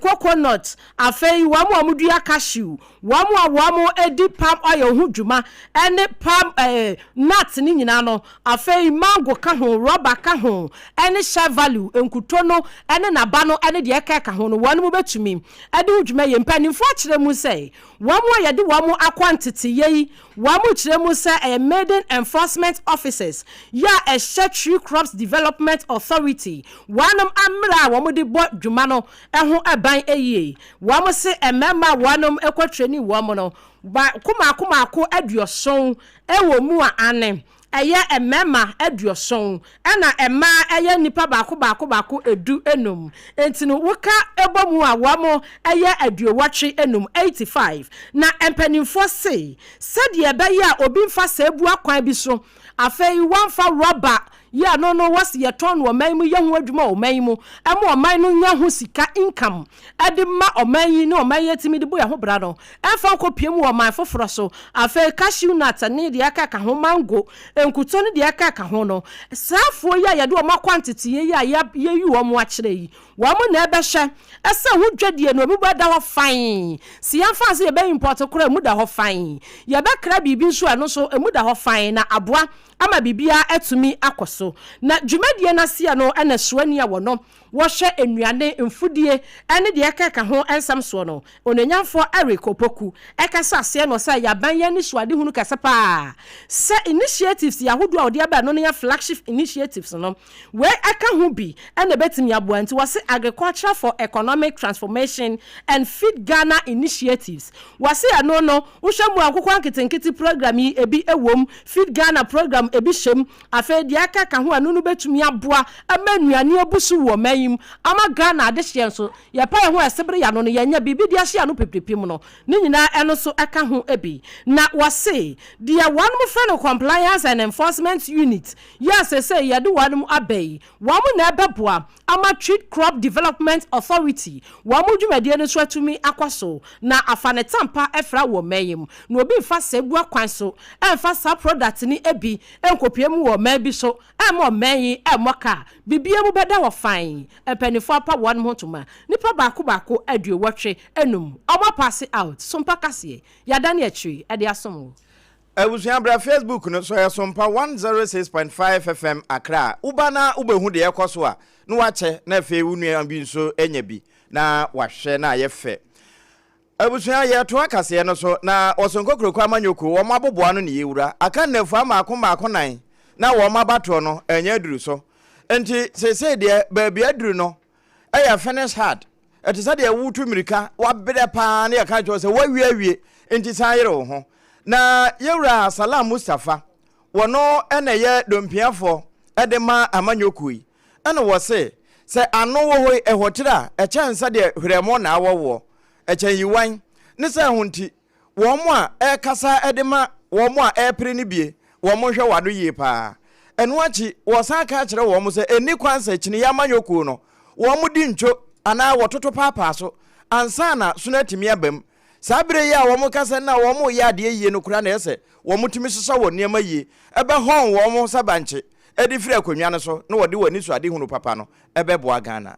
Speaker 5: coconut, afei wɔn a wɔn dua cashew, Wɔn a wɔdi palm oil ho dwuma ne palm nut no nyinaa no, afei mango ka ho, rɔba ka ho, ne shea value, nkuto no ne n'aba no ne deɛ ɛka ɛka ho no, wɔn bɛtumi de ho dwuma yie. Mpanimfoɔ akyerɛ mu sɛ wɔn a yɛde wɔn akɔ nteteyɛ yi, wɔkyerɛ mu sɛ ɛyɛ Maiden Enforcement Officers yi a ɛhyɛ Tree Crops Development Authority wɔnom ammerɛ a wɔde bɔ dwuma no ho ban yie. Wɔn se mmarima a wɔnom kɔ training wɔn no baako maako maako aduoson wɔ mu a ane ɛyɛ mmarima aduoson ɛna mmaa ɛyɛ nnipa baako baako baako edu enum nti no woka bɔ mu a wɔn ɛyɛ aduowɔtwe enum, 85. Na mpaninfoɔ se sɛdeɛ ɛbɛyɛ a obi nfa saa bua kwan bi so afei wɔnfa rɔba. Yɛ no no wɔse yɛtɔn no ɔman mu yɛ ho adwuma wɔ ɔman yi mu ɛma ɔman no nya ho sika income ɛde ma ɔman yi ne ɔman yi atumi de bɔ yɛn ho bra no ɛmfa nkɔ pie mu wɔ ɔman foforɔ so. Afei cashew nut ne deɛ ɛkeka ho, mango, nkuto ne deɛ ɛkeka ho no, saa afuo yi a yɛde wɔn akɔ anteteeɛ yi a yɛayi wɔn akyerɛ yi, wɔn na ɛbɛhwɛ sɛ ho dwadie no emu bɛda hɔ fann. Sɛ yɛmfa no sɛ yɛbɛ import koraa a, emu da hɔ fann. Yɛbɛkra biribi nso a, ɛno nso emu da hɔ fann na aboa ama biribiara atumi akɔ so. Na dwumadie no aseɛ no na suani a wɔno wɔhwɛ nnuane, mfudie ne deɛ ɛkeka ho nsɛm soɔ no, Onuonyamfoɔ Eric Opoku kasa aseɛ no sɛ yɛaban yɛn anisoadehunu kɛse pa ara sɛ initiatives yi ahodoɔ a wɔde aba ɛno no yɛ flagship initiatives no wei ɛka ho bi na ɛbɛtumi aboa nti wɔse Agriculture for Economic Transformation and Feed Ghana Initiatives wɔse ɛno no wohwɛ mu a nkokɔ nketenkete program yi ebi wom, Feed Ghana program ebi hyɛ mu Afei deɛ ɛka ka ho a, ɛno no bɛtumi aboa ama nnuane abu so wɔ ɔman yi mu, ama Ghana adehyeɛ nso, yɛpa yɛn ho a ɛsebere yɛn ano no, yɛanya biribi de ahyɛ yɛn ano pipiripim no, ne nyinaa ɛno nso ɛka ho bi. Na wɔse deɛ wɔnom frɛ no Compliance and Enforcement Unit yi a seesei yɛde wɔnom aba yi, wɔn na ɛbɛboa ama Tree Crop Development Authority wɔn dwumadie no nso atumi akɔ so na afa ne tampa afira wɔ ɔman yi mu na obi mfa saa bua kwan so mfa saa product no bi nkɔpue mu wɔ ɔman bi so mma ɔman yi mmɔ ka a biribiara mu bɛda hɔ fann. Mpaninfoɔ apa wɔn ho ntoma nipa baako baako aduowɔtwe num wɔn apaase out Sompa kaseɛ yɛadane akyiri de asom wo.
Speaker 3: Abusua bra Facebook no so ɛsompa 106.5 FM Accra. Woba na wobɛhu deɛ ɛkɔ so a na wakyɛ na afei wo nua bi nso anya bi na wahwɛ na ayɛ fɛ. Abusua yɛtoa kaseɛ no so na Ɔsonko Kuroko Amanyɔkuo wɔn aboboa no ne yɛwura aka nnafua mmaako mmaako nan na wɔn abatoɔ no anya aduru so. Nti seesei deɛ baabi aduru no ɛyɛ finish hard. Ɛte sɛ deɛ woretu mmirika, woabrɛ paa na yɛka kyerɛ wo sɛ woawie awie, nti san yere wo ho. Na yɛwura Salam Mustapha, wɔno na ɛyɛ dompiafoɔ de ma amanyɔ kuo yi, ɛna wɔse sɛ ano wɔ hɔ yi ɛhɔ tiri a, ɛkyɛn sɛdeɛ hwerɛmo na awɔ woɔ, ɛkyɛn yiwan, ne sɛ ɛho nti Wɔn a ɛrekasa de ma wɔn a ɛrepere no bue, wɔn nhwɛ wɔn ano yie paa. Ɛno akyi, wɔsan ka kyerɛ wɔn sɛ ɛnni kwan sɛ kyiniiɛ amanyɔ kuo no, wɔn di ntwo anaa wɔtoto paapaa so ansa na sono atumi aba mu. Saa berɛ yi a wɔka sɛ na wɔreyɛ adeɛ yie no koraa na ɛyɛ sɛ wɔtumi hyehyɛ wɔn nneɛma yie, bɛhɔn wɔn ho sɛ bankye de firi akonnwa no so na wɔde wɔn anisoadehunu papa no bɛboa Ghana.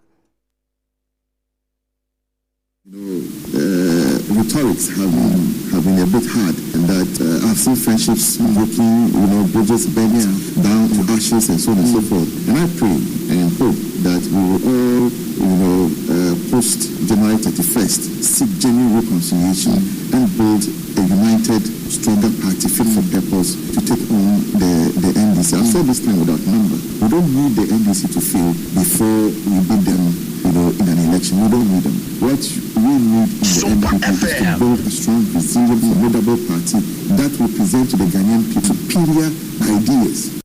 Speaker 13: You know, uh, rhetorics have been, have been a bit hard, and that uh, I've seen friendships broken, you know, bridges burnt yeah. down to ashes, and so on and so mm. forth. And I pray and hope that we will all, you know, uh, post January 31st, seek genuine reconciliation and build a united, stronger party fit for purpose to take on the, the NDC. I've said this time without number. We don't need the NDC to fail before we beat them you know, in an election. We don't need them. What we need in the NPP is to build a strong, resilient, formidable party that will present to the Ghanaian people superior ideas.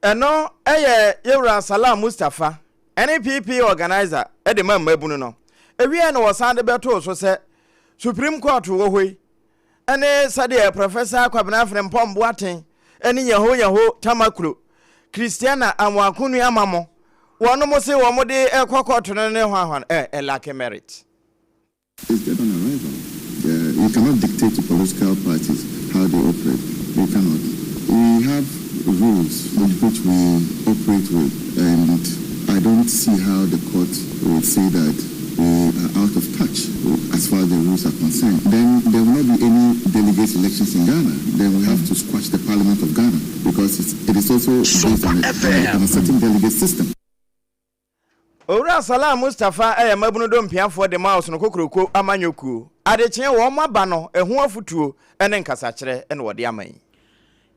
Speaker 3: Ɛno yɛ Yewura Salam Mustapha, NPP organiser de ma mmabunu no. Ewiei no wɔsan de bɛtoo so sɛ Supreme Court wɔ hɔ yi ne sɛdeɛ Professor Kwabena Frimpong Boateng ne Nyaho Nyaho Tamaklo, Christiana Amoako Nuamamo wɔnom se wɔn de rekɔ kɔɔto no ne hwanhwan ɛ ɛ lack merit.
Speaker 13: It's dead on arrival. Uh, you cannot dictate to political parties how they operate. You cannot. We have rules with which we operate with, and I don't see how the court would say that we are out of touch as far as the rules are concerned. Then there will not be any delegate elections in Ghana. Then we have to squash the Parliament of Ghana because it's, it is also based on a, on a, on a certain delegate system.
Speaker 3: Owura Salam Mustapha yɛ mmabunu dompeafoɔ de ma Ɔsono Kokroko amanyɔ kuo. Adekyeɛ wɔn aba no ɛho afutuo ne nkasakyerɛ na wɔde ama yi.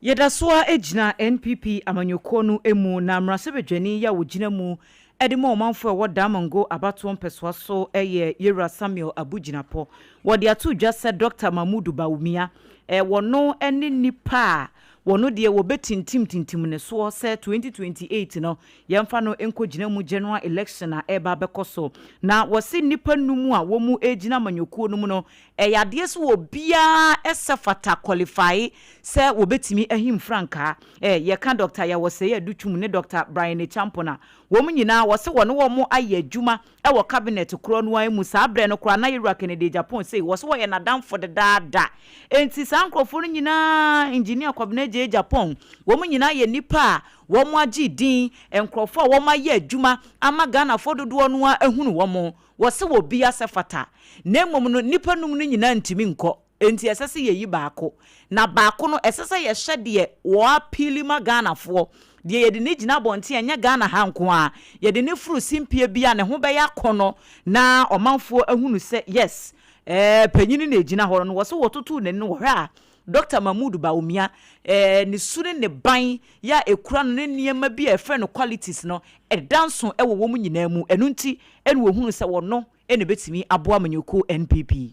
Speaker 4: Yɛda so ara gyina NPP amanyɔkuo no mu na mmarahyɛbadwani yi a ɔgyina mu de ma ɔmanfoɔ a ɛwɔ Damongo abatoɔ mpɛsoa so yɛ Yewura Samuel Abu Gyinapɔ. Wɔde ato dwa sɛ Dɔkta Mahmudu Bawumia, wɔno ne nipa a. Wɔno deɛ wɔbɛtintim tintim ne soɔ sɛ 2028 no yɛmfa no nkɔgyina mu general election a ɛreba abɛkɔ so. Na wɔse nnipa num a wɔn regyina amanyɔkuo no mu no ɛyɛ adeɛ sɛ obiara sɛ fata qualify sɛ wɔbɛtumi ahim frankaa. Ɛ yɛka Doctor Yaw Osei Adutwum ne Doctor Bryan Acheampong a, wɔn nyinaa wɔse wɔne wɔn ayɛ adwuma wɔ cabinet korɔ no ara mu saa berɛ no koraa na Yewura Kennedy Agyapong sei wɔse wɔyɛ n'adamfo dedaada. Enti saa nkorɔfoɔ no nyinaa Engineer Kwabena Agyei Agyapong wɔn nyinaa yɛ nnipa a wɔn agye din, nkorɔfoɔ a wɔn ayɛ adwuma ama Ghanafoɔ dodoɔ no ara ahunu wɔn. Wɔse wɔ bi asɛ fata. Na mmom no nnipa num no nyinaa ntumi nkɔ. Enti ɛsɛ sɛ yɛyi baako. Na baako no, ɛsɛ sɛ yɛhwɛ deɛ wɔ apiili ma Ghanafoɔ. Deɛ yɛde no gyina abɔnten a, ɛnyɛ Ghana ha nko ara. Yɛde no foro simpie bi a, ne ho bɛyɛ akɔnnɔ na ɔmanfoɔ ahunu sɛ yes, ɛɛ panin na ɛgyina hɔ no. Wɔ sɛ wɔtotoo n'ani no, wɔhwɛ a, Dɔkta Mahmood Bawumia, ɛɛ ne su ne ne ban yɛ a ɛkura no ne nneɛma bi a yɛfrɛ no qualities no, ɛda nso wɔ wɔn nyinaa mu. Ɛno nti na wɔhunu sɛ ɔno na ɛbɛtumi aboa amanyɔkuo NPP.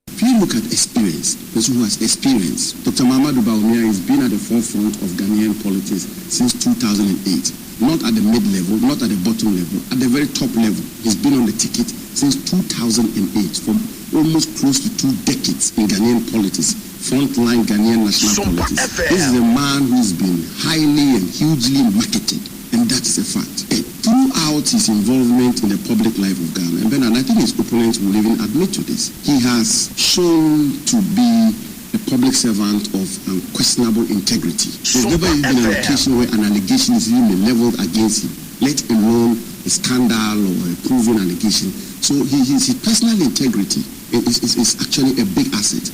Speaker 6: If you look at experience, person who has experience, Dr. Mahamudu Bawumia has been at the forefront of Ghanaian politics since 2008. Not at the mid-level, not at the bottom level, at the very top level. He's been on the ticket since 2008, for almost close to 2 decades in Ghanaian politics, frontline Ghanaian national politics. This is a man who's been highly and hugely marketed, and that is a fact. Throughout his involvement in the public life of Ghana, and Bernard, I think his opponents will even admit to this, he has shown to be a public servant of unquestionable integrity. There's never even been an occasion where an allegation is even leveled against him, let alone a scandal or a proven allegation. So his personal integrity is actually a big asset.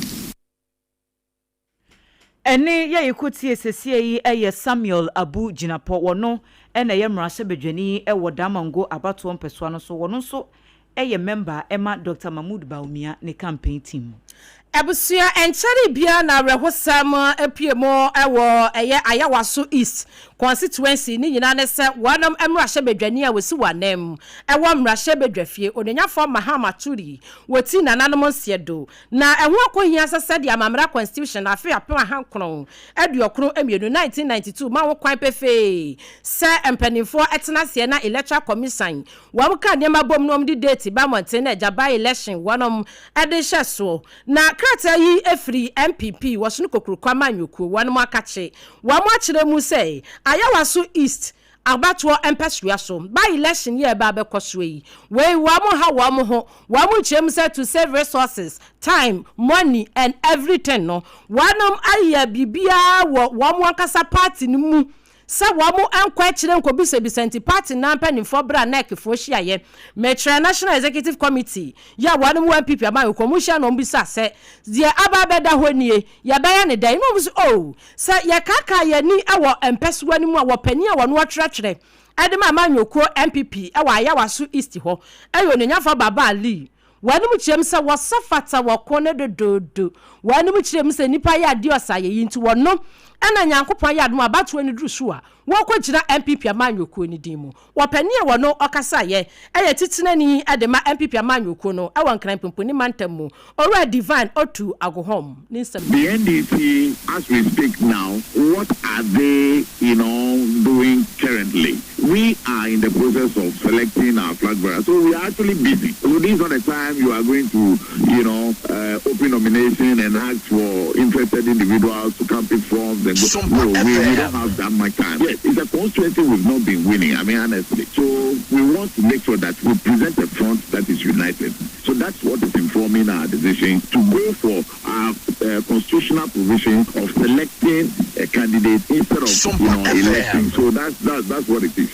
Speaker 4: Ɛnne yi a yɛkɔtie sesie yi yɛ Samuel Abu Jinapor, wɔno na ɛyɛ mmarahyɛbadwani wɔ Damongo abatoɔ mpɛsoa no so, wɔno nso yɛ mɛmba ma Dɔkta Mahmood Bawumia ne campaign team.
Speaker 5: Abusua, ɛnkyɛree biara na awerɛhosɛm apue mu wɔ ɛyɛ Ayawaso East Constituency, ne nyinaa ne sɛ wɔnom mmarahyɛbadwani a wɔsi wɔn ananmu wɔ mmarahyɛbadwafie, Onuonyafoɔ Mahama Turi, wɔti nananom nseɛdo Na ɛho akohia sɛ sɛdeɛ Amammara Constitution afe 1992, 1992, ma ho kwan pefee sɛ mpaninfoɔ tena aseɛ na Electoral Commisan wɔn ka nneɛma bom na wɔn de date ba mmɔnten na agya by election wɔnom de hyɛ soɔ. Na krataa yi firi NPP wɔsono kokuroko amanyɔkuo wɔnom akakye wɔn akyerɛ mu sɛ Ayawaso East Abatoɔ mpɛsoa so by election yi a ɛba abɛkɔ soɔ yi, wei wɔn ha wɔn ho, wɔn nkyerɛ mu sɛ to save resources, time, money and everything no, wɔnom ayɛ biribiara wɔ wɔn ankasa party no mu sɛ wɔn nkɔ akyire nkɔbisabisa nti party no ara mpaninfoɔ berɛ a NEC foɔ hyiaeɛ, mekyerɛ National Executive Committee, yi a wɔnom wɔ NPP amanyɔkuo mu hyia na wɔn bisaa sɛ deɛ aba abɛda hɔ nie, yɛbɛyɛ no dɛn? Na wɔn se oh, Sɛ yɛkaakaa yɛn ani wɔ mpɛsoa no mu a, wɔ panin a wɔno ɔtwerɛtwerɛ de ma amanyɔkuo NPP wɔ Ayawaso East hɔ yɛ Onuonyamfoɔ Baba Ali. Wɔanom kyerɛ mu sɛ wɔsɛ fata wɔ ko no dodoodo. Wɔanom kyerɛ mu sɛ nnipa yɛ adeɛ ɔsɛ ayɛyi nti wɔno na Nyankopɔn ayɛ adom a abatoɔ no duru so a wɔkɔgyina NPP amanyɔkuo no din mu. Wɔ panin a wɔno ɔkasaeɛ yɛ titenani de ma NPP amanyɔkuo no wɔ Nkran Pumpuni mantam mu, Owura Divine Otu Agohom ne nsɛm
Speaker 14: The NDC as we speak now, what are they, you know, doing currently? We are in the process of selecting our flag bearer, so we are actually busy. So this is not the time you are going to, you know, open nomination and ask for interested individuals to come pick forms and go. No, we, we don't have that much time. Yes, it's a constituency we've not been winning, I mean, honestly. So we want to make sure that we present a front that is united. So that's what is informing our decision to go for our uh, constitutional provision of selecting a candidate instead of, you know, electing. So that's, that, that's what it is.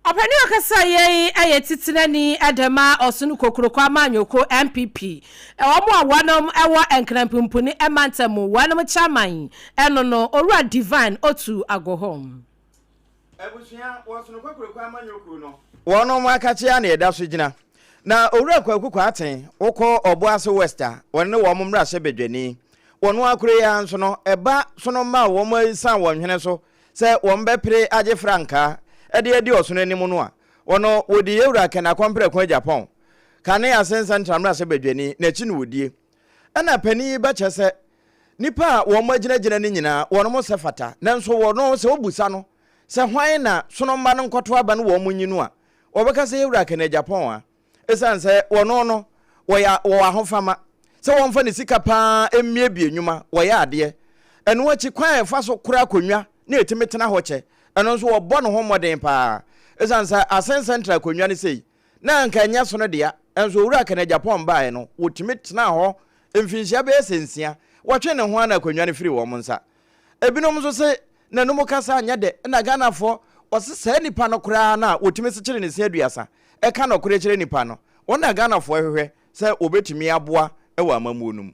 Speaker 5: Ɔpanin a ɔkasaeɛ yi yɛ titenani de ma Ɔsono Kokuroko Amanyɔkuo, NPP. Wɔn a wɔnom wɔ Nkran Pumpuni mantam mu, wɔnom chairman no no, Owura Divine Otu Agohom.
Speaker 3: Abusua, wɔ Ɔsono Kokuroko Amanyɔkuo no. Wɔnom akakye ara na yɛda so gyina. Na Owura Kwaku Kwarteng, wokɔ Ɔboase West a, wɔno ne wɔn mmarahyɛbadwani. Wɔno ara koro yi ara nso no, ɛba sono mma a wɔasiane wɔn hwene so sɛ wɔbɛpere agye frankaa de adi ɔsono anim no a, wɔno wɔdi Yɛwura Ken Akɔmprɛko Agyapong, kane Asen Central mmarahyɛbadwani, n'akyi na wɔdie. Ɛna panin yi bɛkyɛ sɛ, Nnipa a wɔagyinagyina no nyinaa, wɔnom sɛ fata, nanso wɔno sɛ wobusa no sɛ hwan na sono mma no nkɔto aba no wɔn nyi no a, wɔbɛka sɛ Yɛwura Kenneth Agyapong a, ɛsiane sɛ wɔno no wɔyɛ wɔwɔ ahofama sɛ wɔmfa ne sika paa mmiebie nnwuma, wɔyɛ adeɛ. Ɛno akyi kwan a ɛfa so kora akonnwa na ɛtumi tena hɔ kyɛ, ɛno nso wɔbɔ ne ho mmɔden paa. Ɛsiane sɛ Asen Central akonnwa no sei, na anka ɛnyɛ sono dea, nso Owura Kenneth Agyapong baeɛ no, wɔtumi tenaa hɔ mfinhyia bɛyɛ sɛ nsia, wɔtwe ne ho ara na akonnwa no firi wɔn nsa. Ebinom nso se n'anum kasa nyɛ dɛ na Ghanafoɔ wɔse saa nipa no koraa no a wɔtumi sekyere ne se aduasa ɛka nɔkorɛ kyerɛ nipa no, wɔn na Ghanafoɔ hwehwɛ sɛ wɔbɛtumi aboa wɔ amammuo no mu.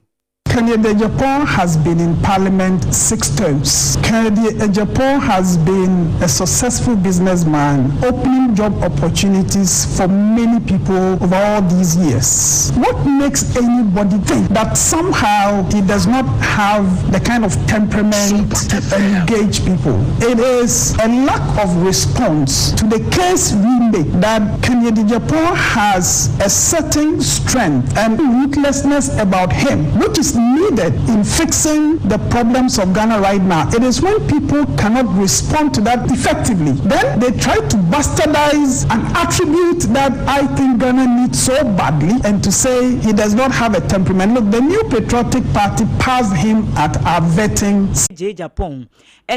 Speaker 15: Kennedy Agyapong has been in parliament six terms. Kennedy Agyapong has been a successful businessman, opening job opportunities for many people over all these years. What makes anybody think that somehow he does not have the kind of temperament to engage people? It is a lack of response to the case we make that Kennedy Agyapong has a certain strength and ruthlessness about him, which is needed in fixing the problems of Ghana right now. It is when people cannot respond to that effectively, then they try to bastardize an attribute that I think Ghana needs so badly and to say he does not have a temperament. Look, the New Patriotic Party passed him at our vetting.
Speaker 4: Gyee Japan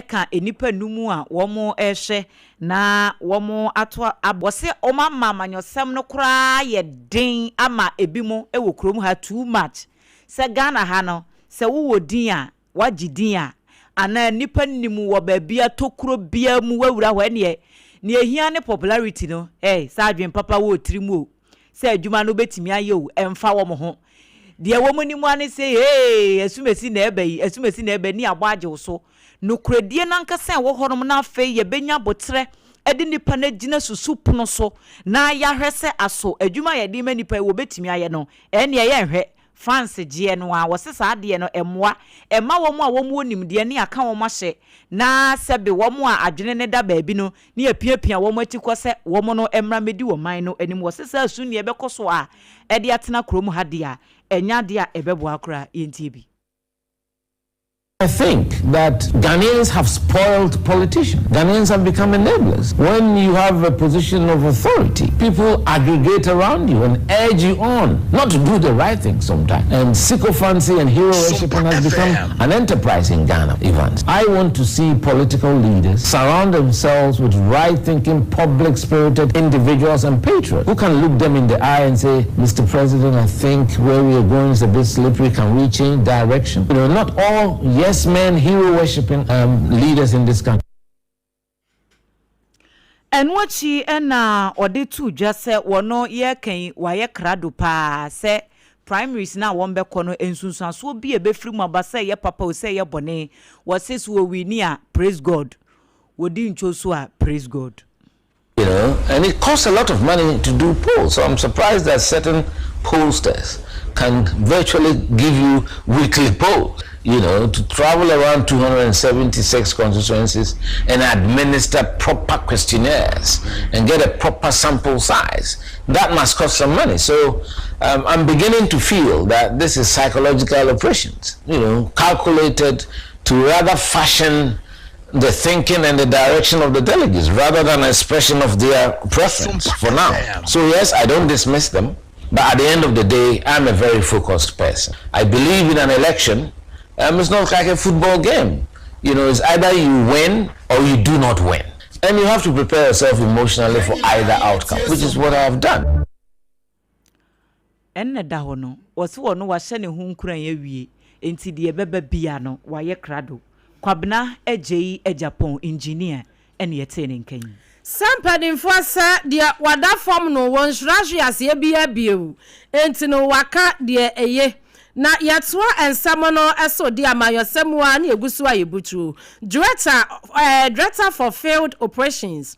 Speaker 4: ka nnipa num a wɔrehwɛ na wɔato ab. Wɔse wɔama amanyɔsɛm no koraa ayɛ den ama ebinom wɔ kurom ha too much. Sɛ Ghana ha no, sɛ wowɔ din a, woagye din a, anaa nnipa nim wo wɔ baabi a tokuro biara mu woawura hɔ ɛneɛ nea ɛhia ne popularity no, hey, sɛ adwene papa wɔ wo tirim o, sɛ adwuma no wobɛtumi ayɛ o, ɛmfa wɔn ho. Deɛ wɔn nim ara ne sɛ, hey, asumasi na ɛreba yi, asumasi na ɛreba yi, ne yɛabɔ agye wo so. Nokorɛdie no ankasa a ɛwɔ hɔnom na afei yɛbɛnya aboterɛ de nnipa no agyina susupono so na yɛahwɛ sɛ aso adwuma a yɛde rema nnipa yi wɔbɛtumi ayɛ no, ɛnneɛ yɛnhwɛ. France gyeɛ no ara, wɔse saa adeɛ no ɛmmoa, ɛma wɔn a wɔn wɔ nimdeɛ ne aka wɔn ahyɛ na sɛbe wɔn a adwene no da baabi no ne apiapia wɔn ati kɔ sɛ wɔn no mmra mmɛdi ɔman no anim. Wɔse saa su nneɛ bɛkɔ so a ɛde atena kurom ha deɛ a, ɛnyɛ adeɛ a ɛbɛboa koraa. Yɛntie bi.
Speaker 16: I think that Ghanaians have spoiled politicians. Ghanaians have become enablers. When you have a position of authority, people aggregate around you and urge you on not to do the right thing sometimes. And sycophancy and hero worshiping has become an enterprise in Ghana, Evans. I want to see political leaders surround themselves with right-thinking, public-spirited individuals and patriots who can look them in the eye and say, Mr. President, I think where we are going is a bit slippery. Can we change direction? You know, not all yes men, hero worshipping um, leaders in this country.
Speaker 4: Ɛno akyi na ɔde too dwa sɛ wɔno yɛreka yi wayɛ krado paa sɛ primaries no a wɔbɛkɔ no nsunsuansoɔ bi a ɛbɛfiri mu aba sɛ ɛyɛ papa o sɛ ɛyɛ bɔne wɔse so wɔwini a praise God wɔdi ntwo so a praise God.
Speaker 16: You know, and it costs a lot of money to do polls. So I'm surprised that certain pollsters can virtually give you weekly polls. You know, to travel around 276 constituencies and administer proper questionnaires and get a proper sample size. That must cost some money. So um, I'm beginning to feel that this is psychological operations, you know, calculated to rather fashion the thinking and the direction of the delegates rather than expression of their preference for now. So yes, I don't dismiss them, but at the end of the day, I'm a very focused person. I believe in an election. Um, it's not like a football game. You know, it's either you win or you do not win. And you have to prepare yourself emotionally for either outcome, which is what I have done.
Speaker 4: Ɛnna da hɔ no, ɔse ɔno wahyɛ ne ho nkuran awie, enti deɛ ɛbɛba bia no wayɛ krado. Kwabena Agyei Agyapong, Engineer, ɛna yɛtee ne nka yi.
Speaker 5: Sɛ mpanimfoɔ sɛ deɛ wada fam no wɔnhyira hweaseɛ biara bio, enti no waka deɛ eye. Na yɛtoa nsɛm no so de amanyɔsɛm mu ara na yɛgu so a yɛbutu. Director, eh, Director for Field Operations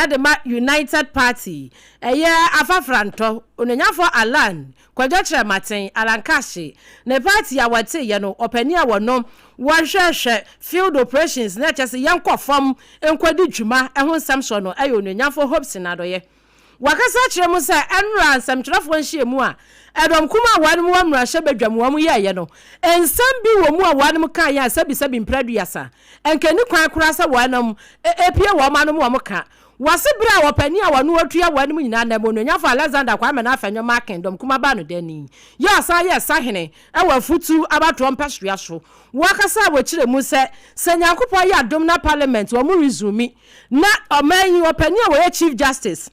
Speaker 5: de ma United Party, ɛyɛ Afafrantɔ, Onuonyamfoɔ Allan Kwadwo Kyerematen, Allan Kashe, ne party a wɔteeɛ no ɔpanin a wɔno wɔhwɛhwɛ field operations na kyerɛ sɛ yɛnkɔ fam nkɔdi dwuma ho nsɛm soɔ no yɛ Onuonyamfoɔ Hobson Adɔeɛ. Wakasa akyerɛ mu sɛ ɛnora nsɛmtwerɛfoɔ nhyiamu a ɛdɔm kumaa a wɔnom wɔ mmarahyɛbadwam wɔn yɛeɛ no, nsɛm bi wɔ mu a wɔnom kaeɛ a sɛbisɛbi mprɛ aduasa nka ɛnni kwan koraa sɛ wɔnom pue wɔn anom wɔn ka. Wɔse berɛ a ɔpanin a ɔno ɔtua wɔnom nyinaa nam Onuonyamfoɔ Alexander Kwame Nafenyo Markin dɔm kumaa baa no dani yɛ ɔsan yɛɛ sahene wɔ afutu abatoɔ mpɛsoa so. Wɔkasa a wɔkyerɛ mu sɛ sɛ Nyankopɔn yɛ adom na parliament wɔn resume na ɔman yi ɔpanin a ɔyɛ Chief Justice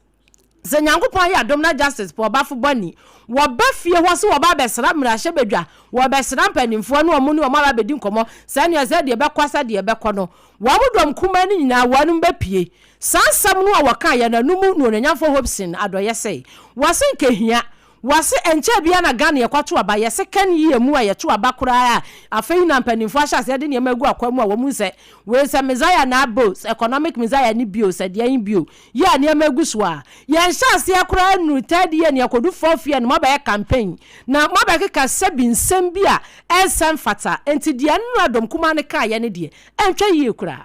Speaker 5: Sɛ Nyankopɔn ayɛ adom na Justice Paul Bafo Bɔne wɔba fie hɔ sɛ wɔba abɛsra mmarahyɛbadwa, wɔbɛsra mpanimfoɔ ne wɔn ne wɔn aba abɛdi nkɔmmɔ sɛdeɛ sɛdeɛ ɛbɛkɔ sɛdeɛ ɛbɛkɔ no, wɔn dɔm kumaa no nyinaa wɔnom bɛpue. Saa nsɛm no a wɔkaeɛ no, ɛno mu na Onuonyamfoɔ Hobson Adɔeɛ se, wɔse nka ɛhia Wɔse ɛnkyɛɛ biara na Ghana yɛkɔto aba, yɛ second year mu a yɛto aba koraa a afei na mpaninfoɔ ahyɛ aseɛ de nneɛma agu akwan mu a wɔn hu sɛ wei sɛ Messiah na aba o, sɛ economic Messiah ne bio, sɛ deɛn bio, yɛ a nneɛma agu so a yɛnhyɛ aseɛ koraa nnuru third year na yɛkɔdu fourth year no moabɛyɛ campaign na moabɛkeka sɛbi nsɛm bi a ɛnsɛ mfata, enti deɛ nnora dɔm kumaa no kaeɛ no deɛ ɛntwa yie koraa.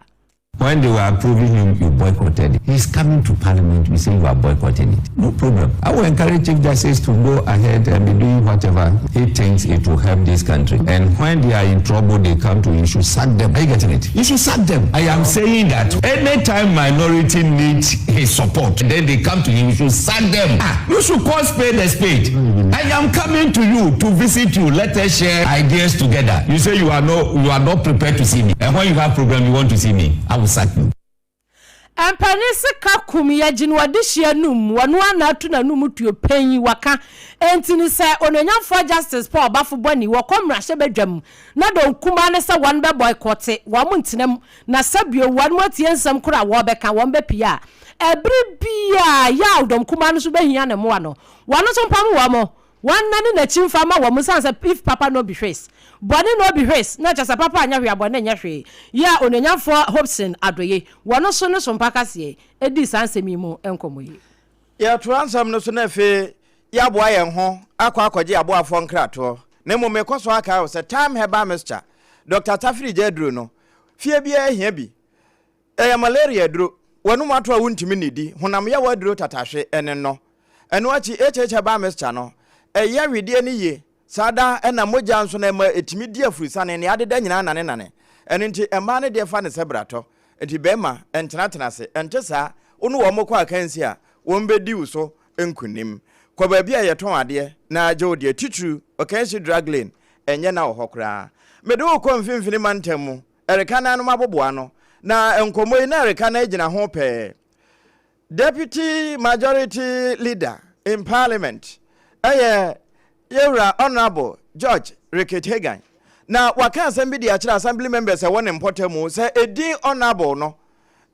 Speaker 16: When they were approving him, you boycotted it. He's coming to parliament, you say you are boycotting it. No problem. I will encourage Chief Justice to go ahead and be doing whatever he thinks it will help this country. And when they are in trouble, they come to you. You should sack them. Are you getting it? You should sack them. I am saying that anytime minority needs his support, then they come to him, you should sack them. Ah, you should call spade a spade. I am coming to you to visit you. Let us share ideas together. You say you are no, you are not prepared to see me. And when you have problem, you want to see me. I will sack you.
Speaker 5: Mpanin sika kum yɛgye no adehyeɛ anum wɔno ara na ato n'anum tuo pɛn waka enti no sɛ Onuonyamfoɔ Justice Paul Bafo Bɔni wɔkɔ mmarahyɛbadwam na dɔn kumaa ne sɛ wɔn bɛ boycott wɔn ntena mu na sɛ bio wɔn atie nsɛm koro a wɔbɛka wɔn bɛpie a ɛbere biara yaw dɔm kumaa no nso bɛhia ne mmoa no wɔn nso mpam wɔn Wɔnnane n'akyi mfa mma wɔn esiane sɛ if papa no be hwes, bɔne no be hwes, na kyerɛ sɛ papa anyɛ hwee a bɔne nyɛ hwee, yi a Onuonyamfoɔ Hobson Adoye wɔ no so ne so mpa kaseɛ dii saa nsɛm yi mu nkɔmmɔ yi.
Speaker 3: Yɛtoa nsɛm no so na afei yɛaboa yɛn ho akɔ akɔgye aboafoɔ nkratoɔ. Na mmom mekɔ so akae wo sɛ Thyme Herbal Mixture, Dɔkta Tafiri gya aduro no, fie biara hia bi. Ɛyɛ malaria aduro, w'anum ato a wontumi nnidi, honam yaw aduro tatahwe ne nnɔ. Ɛno akyi HH herbal mixture no, ɛyɛ wedeɛ no yie, saa da na mogya nso no ɛma ɛtumi di afurusane, nea adeda nyinaa nanenane. Ɛno nti mmaa no deɛ fa no sɛ bratɔ. Nti barima ntenatena ase, ɛnte saa, wo ne wɔn kɔ akansi a, wɔn bɛdi wo so nkunim. Kɔ baabi a yɛtɔn adeɛ na gye wo deɛ, titiriw Okansi Drug Lane, ɛnyɛ na wɔ hɔ koraa. Mede wo rekɔ mfimfini mantam mu, Ɛreka nanom aboboa ano, na nkɔmmɔ yi na ɛreka na gyina ho pɛɛ. Deputy Majority Leader in Parliament yɛ Yɛwura Honourable George Rickett Hagan, na waka asɛm bi de akyerɛ Assembly members a ɛwɔ ne mpɔtam sɛ edin Honourable no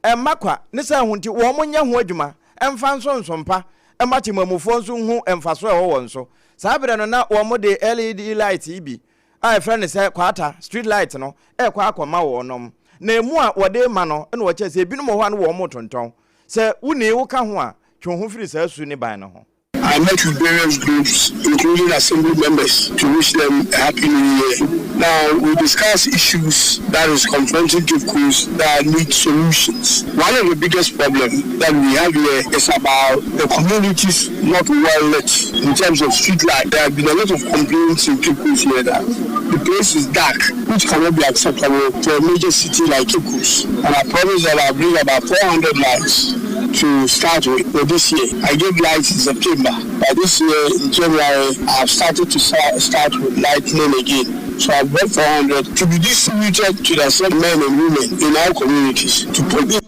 Speaker 3: mma kwa ne sɛ ɛho nti wɔn nyɛ ho adwuma mfa nso nsompa mma temamufoɔ nso nhu mfasoɔ a ɛwɔ wɔn so. Saa berɛ no na wɔn de LED lights yi bi a yɛfrɛ no sɛ kwata, street light, no rekɔ akɔma wɔnom. Na emu a wɔde rema no na wɔkyerɛ sɛ ebinom wɔ hɔ a na wɔretontɔn. Sɛ wonni wo ka ho a, twe wo ho firi saa su ne ban no ho.
Speaker 17: I met with various groups including assembly members to wish them a happy new year. Now we discussed issues that is confronting Cape Coast that need solutions. One of the biggest problem that we have here is about the communities not well lit in terms of street light. There have been a lot of complaints in Cape Coast here that the place is dark, which cannot be acceptable for a major city like Cape Coast. And I promise that I'll bring about 400 lights to start with for this year. I gave lights in September, but this year in January, I've started to start with lightning again. So I've brought 400 to be distributed to the same men and women in our communities to put in.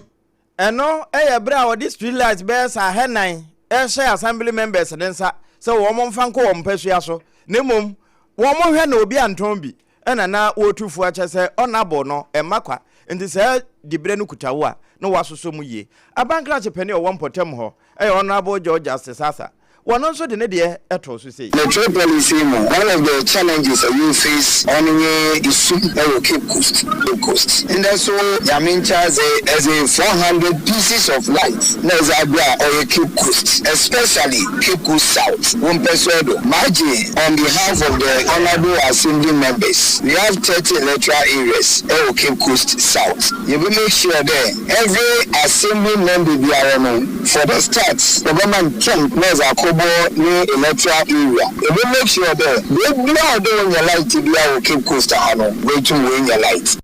Speaker 3: Ɛno yɛ bere a wɔde street lights bɛyɛ sɛ ahanan rehyɛ assembly members no nsa sɛ wɔn mfa nkɔ wɔn mpasua so na mmom wɔn nhwɛ na obi antɔn bi ɛna na wɔretu fo akyɛ sɛ honourable no mma kwa nti saa diberɛ no kuta wo a na woasosɔ mu yie. Abankrakye panin a ɔwɔ mpɔtam hɔ yɛ Honourable George Justice Arthur. Wɔno nso de ne deɛ too so sei.
Speaker 17: Metropolis yi mu, one of the challenges a you face ɔno nye isu wɔ Cape Coast, Cape Coast. Ndɛ so Nyame nkyɛadze edze 400 pieces of light na edze abrɛ a ɔyɛ Cape Coast, especially Cape Coast South, wo mpɛsoɛ do. Magye on behalf of the Honourable Assembly members, we have 30 electoral areas wɔ Cape Coast South. Yɛbɛ make sure dɛ every Assembly member biara no, for the start, yɛbɛma no tent na ɔdze akɔbɔ ne electoral area. Yɛbɛ make sure dɛ beebiara a ɔwɔ dɛ wonya light biara wɔ Cape Coast ha no, woetum woenya light.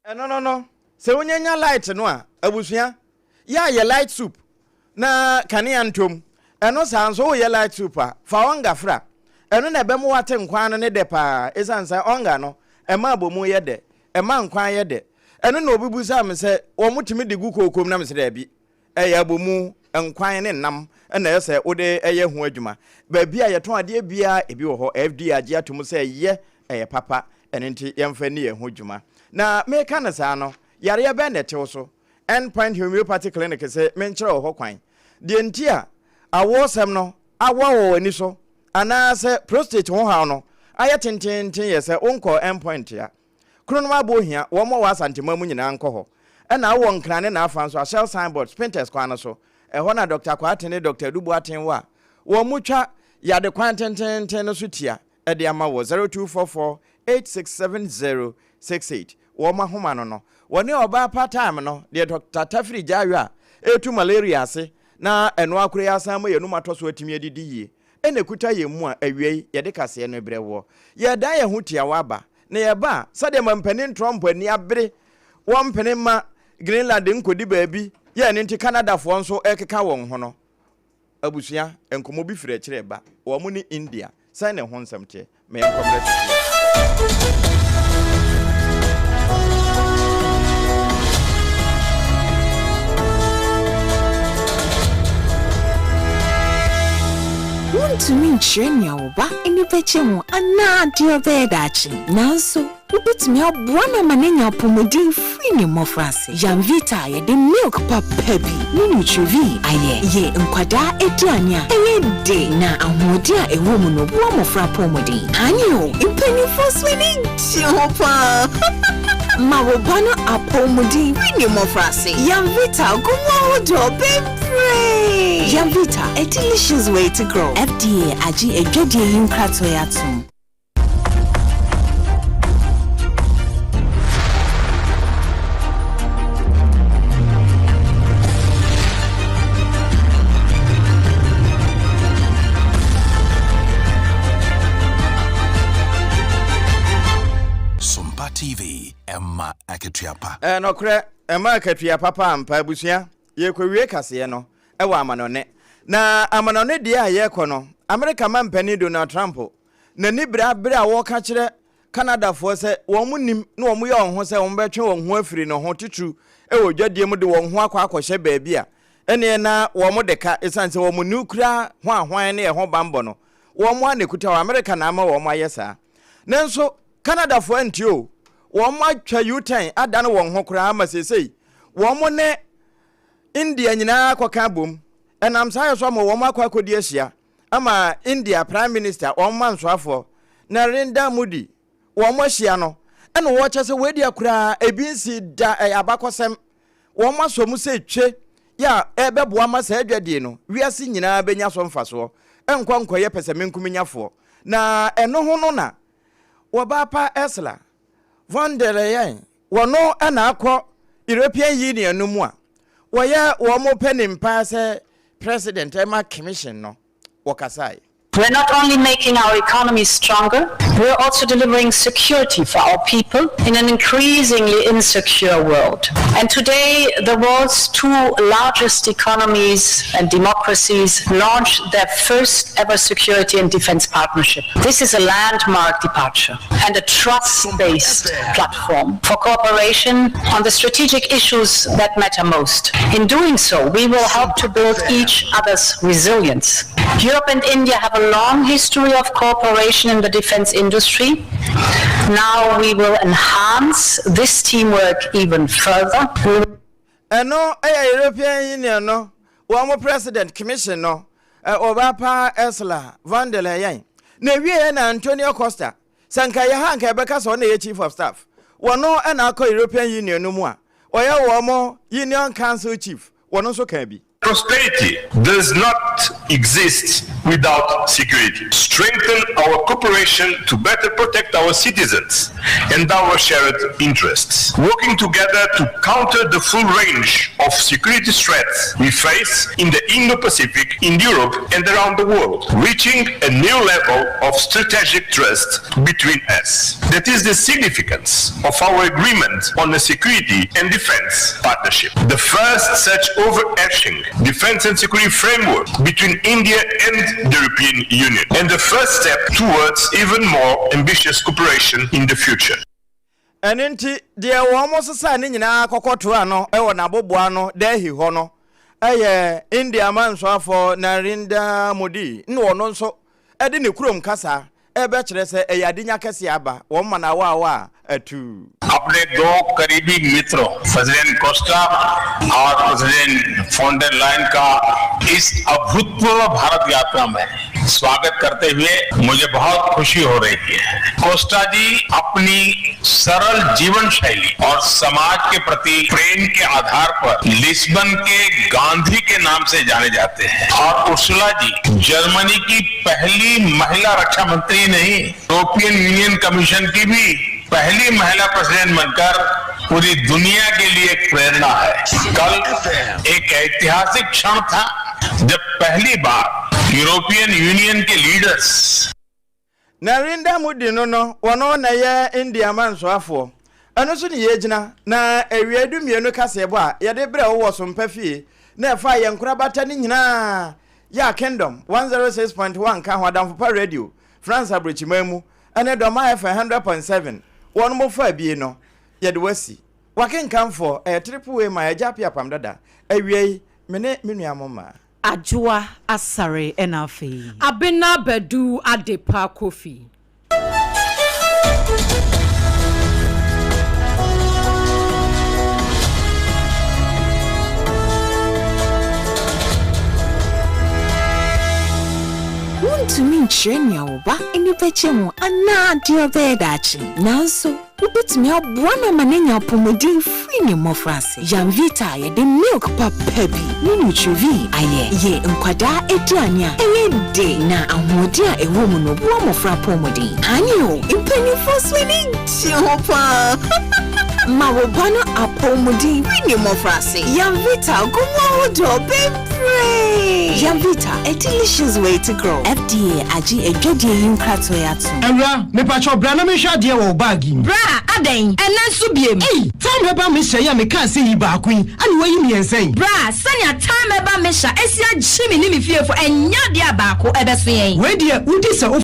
Speaker 3: Ɛno no no, sɛ wonya nya light no a, abusua, yɛ a yɛ light soup na kanea ntɔ mu. Ɛno saa nso woyɛ light soup a, fa ɔnga fra. Ɛno na ɛbɛma woate nkwan no ne dɛ paa, esiane sɛ ɔnga no, ɛma abomu yɛ dɛ, ɛma nkwan yɛ dɛ. Ɛno na obi bisaa me sɛ wɔtumi de gu kooko mu na mese daabi. Ɛyɛ abomu, nkwan ne nam na ɛyɛ sɛ wode yɛ ho adwuma. Baabi a yɛtɔn adeɛ biara ebi wɔ hɔ, FDA agye ato mu sɛ ɛyɛ, ɛyɛ papa, ɛno nti yɛmfa nni yɛn ho dwuma. Na meka no saa no, yareɛ bɛn na ɛte wo so? End Point Homeopathy Clinic se menkyerɛ wo hɔ kwan. Deɛ nti a awoɔsɛm no awoa wɔ w'ani so anaasɛ prostate ho haw no ayɛ tenteenten yɛ sɛ wonkɔɔ End Point a. Kronom abɔ ohia, wɔn a wɔwɔ Asanteman mu nyinaa nkɔ hɔ. Ɛna wɔ Nkran ne n'afa nso a, Shell signboard, Spintex kwan no so, ɛhɔ na Dɔkta Kwarteng ne Dɔkta Adu Boateng wɔ a wɔtwa yade kwan tenteenten no so tia de ama wɔ 0244 8670 68. Wɔn ahoma no no, wɔne ɔbaa pa time no, deɛ Dɔkta Tafiri Gyawe a ɛretu malaria ase na ɛno ara koraa yi asan ama yɛn anum atɔ so atumi adidi yie na ɛkuta yɛn mu a awiei yɛde kaseɛ no rebrɛ woɔ. Yɛredan yɛn ho tiawa aba Na yɛba a, sɛdeɛ Mampanin Trump ani abere, wɔmpene mma Greenland nkɔdi baabi, yɛ ɛno nti Canadafoɔ nso rekeka wɔn ho no, abusua, nkɔmmɔ bi firi akyire reba, wɔn ne India, sɛn na ɛho nsɛm teɛ? Ma yɛnkɔ mmerɛ titire.
Speaker 18: Wuntumi nkyerɛ nea wo ba ani bɛgye ho anaa deɛ ɔbɛyɛ daakye. Nanso, wobɛtumi aboa no ama no anya apɔmuden firi ne mmɔfraase. Yamvita a yɛde milk papa bi ne Nutrivie ayɛ yɛ nkwadaa aduane a ɛyɛ dɛ na ahoɔden a ɛwɔ mu no boa mmɔfra apɔmuden. Aane o, mpanimfoɔ nso ani gye ho pa ara. Ma wo ba no apɔmuden firi ne mmɔfraase. Yamvita gu mu ahodoɔ bebree. Yamvita, a delicious way to grow. FDA agye adwadie yi nkratoɔ yi atom.
Speaker 8: Sompa TV, ɛma akatua pa.
Speaker 3: Ɛyɛ nɔkorɛ, ɛma akatua papa ampa. Abusua, yɛrekɔwie kaseɛ no wɔ amanɔne. Na amanɔne deɛ a yɛrekɔ no, Amerika mampanin Donald Trump n'ani bere abere a wɔreka kyerɛ Canadafoɔ sɛ wɔn nim na wɔn yɛ wɔn ho sɛ wɔn bɛtwe wɔn ho afiri ne ho titiriw wɔ dwadie mu de wɔn ho akɔ akɔhyɛ baabi a ɛneɛ na wɔn de ka ɛsiane sɛ wɔn nukura ho ahwan ne ɛho banbɔ no wɔn a na ɛkuta wɔ Amerika na ama wɔn ayɛ saa. Nanso Canadafoɔ antie o, wɔn atwa U-turn adane wɔn ho koraa ma seesei wɔn ne India nyinaa akɔka abom. Ɛnam saa yɛ so ama wɔn akɔ akɔdi ahyia ama India Prime Minister wɔn mansoafoɔ Narendra Modi wɔn ahyia no ɛna wɔkyɛ sɛ wei deɛ koraa ebi nsi da, ɛyɛ abakɔsɛm. Wɔn asɔ mu sɛ twe yɛ a ɛbɛboa ma saa adwadie no wiase nyinaa bɛnya so mfasoɔ, ɛnkɔ nkɔyɛ pɛsɛmenkominyafoɔ. Na ɛno ho no na wɔbaa pa Ursula von der Leyen wɔno na akɔ European Union no mu a wɔyɛ wɔn panin paa sɛ President ɛma Commission no, wɔkasae.
Speaker 19: We're not only making our economy stronger, we're also delivering security for our people in an increasingly insecure world. And today, the world's two largest economies and democracies launched their first ever security and defense partnership. This is a landmark departure and a trust-based platform for cooperation on the strategic issues that matter most. In doing so, we will help to build each other's resilience. Europe and India have a long history of cooperation in the defense industry. Now we will enhance this teamwork even further.
Speaker 3: Ɛno yɛ European Union no wɔn President Commission no. Ɔbaa pa Ursula von der Leyen. Na ɛwieɛ na Antonio Costa, sɛ nka ɛyɛ ha a nka yɛbɛka sɛ ɔno na ɛyɛ Chief of Staff, wɔno na akɔ European Union no mu a ɔyɛ wɔn Union Council Chief, wɔno nso kaa bi.
Speaker 20: Prosperity does not exist without security. Strengthen our cooperation to better protect our citizens and our shared interests. Working together to counter the full range of security threats we face in the Indo-Pacific, in Europe and around the world, reaching a new level of strategic trust between us. That is the significance of our agreement on a security and defense partnership. The first such overarching defense and security framework between India and the European Union, and the first step towards even more ambitious cooperation in the future.
Speaker 3: Ɛno nti, deɛ wɔsesaa ne nyinaa kɔkɔtoaa no wɔ n'aboboano Delhi hɔ no yɛ India mansoafoɔ Narendra Modi na ɔno nso de ne kurom kasa rebɛkyerɛ sɛ ɛyɛ adenya kɛseɛ aba wɔn man awaawa a atuu.
Speaker 21: अपने दो करीबी मित्रों president Costa और president von der line का इस अभूतपूर्व भारत यात्रा में स्वागत करते हुए मुझे बहुत खुशी हो रही है। कोस्टा जी अपनी सरल जीवन शैली और समाज के प्रति प्रेम के आधार पर लिस्बन के गांधी के नाम से जाने जाते हैं और उर्सुला जी जर्मनी की पहली महिला रक्षा मंत्री नहीं, European union commission की भी पहली महिला प्रेसिडेंट बनकर पूरी दुनिया के लिए एक प्रेरणा है। कल एक ऐतिहासिक क्षण था जब पहली बार यूरोपियन यूनियन के leaders
Speaker 3: Narendra Modi no no, ɔno na ɛyɛ India mansoafoɔ. Ɛno so ne yɛgyina na awia dumienu kaseɛbɔ a yɛde brɛ wo wɔ Sompa fie na ɛfaa yɛn nkorabata no nyinaa yɛ a Kingdom 106.1 ka ho, Adamfo Pa Radio, France abrokyiman mu, ne Dɔma FM 100.7 wɔnom faa bie no, yɛde wo asi. W'akenkanfoɔ ɛyɛ Triple A man, Agya Appiah Apam Dada. Awia yi, me ne me nua mo mmaa.
Speaker 4: Adwoa Asare ɛna afei.
Speaker 5: Abena Badu Adepa Kofi.
Speaker 18: Wuntumi nkyerɛ nea wo ba ani bɛgye ho anaa deɛ ɔbɛyɛ daakye. Nanso, wobɛtumi aboa no ama no anya apɔmuden firi ne mmɔfraase. Yamvita a yɛde milk papa bi ne Nutrivie ayɛ yɛ nkwadaa aduane a ɛyɛ dɛ na ahoɔden a ɛwɔ mu no boa mmɔfra apɔwmuden. Aane o, mpanimfoɔ nso ani gye ho paa! Ma wo ba no apɔwmuden firi ne mmɔfraase. Yamvita gu mu ahodoɔ bebree! Yamvita, a delicious way to grow. FDA agye adwadie yi nkratoɔ yi atom.
Speaker 22: Awura, mepakyɛw bra na menhwɛ adeɛ wɔ wo bag yi mu.
Speaker 23: Bra, adɛn? Ɛnnɛ nso biem?
Speaker 22: Ei! Thyme Herbal Mixture yi a mekaa sɛ yi baako yi, ɛna woayi mmiɛnsa yi?
Speaker 23: Bra, sɛnea Thyme Herbal Mixture asi agye me ne me fiefo, ɛnyɛ adeɛ a baako bɛso yɛn.
Speaker 22: Wei deɛ, wodi sɛ wo.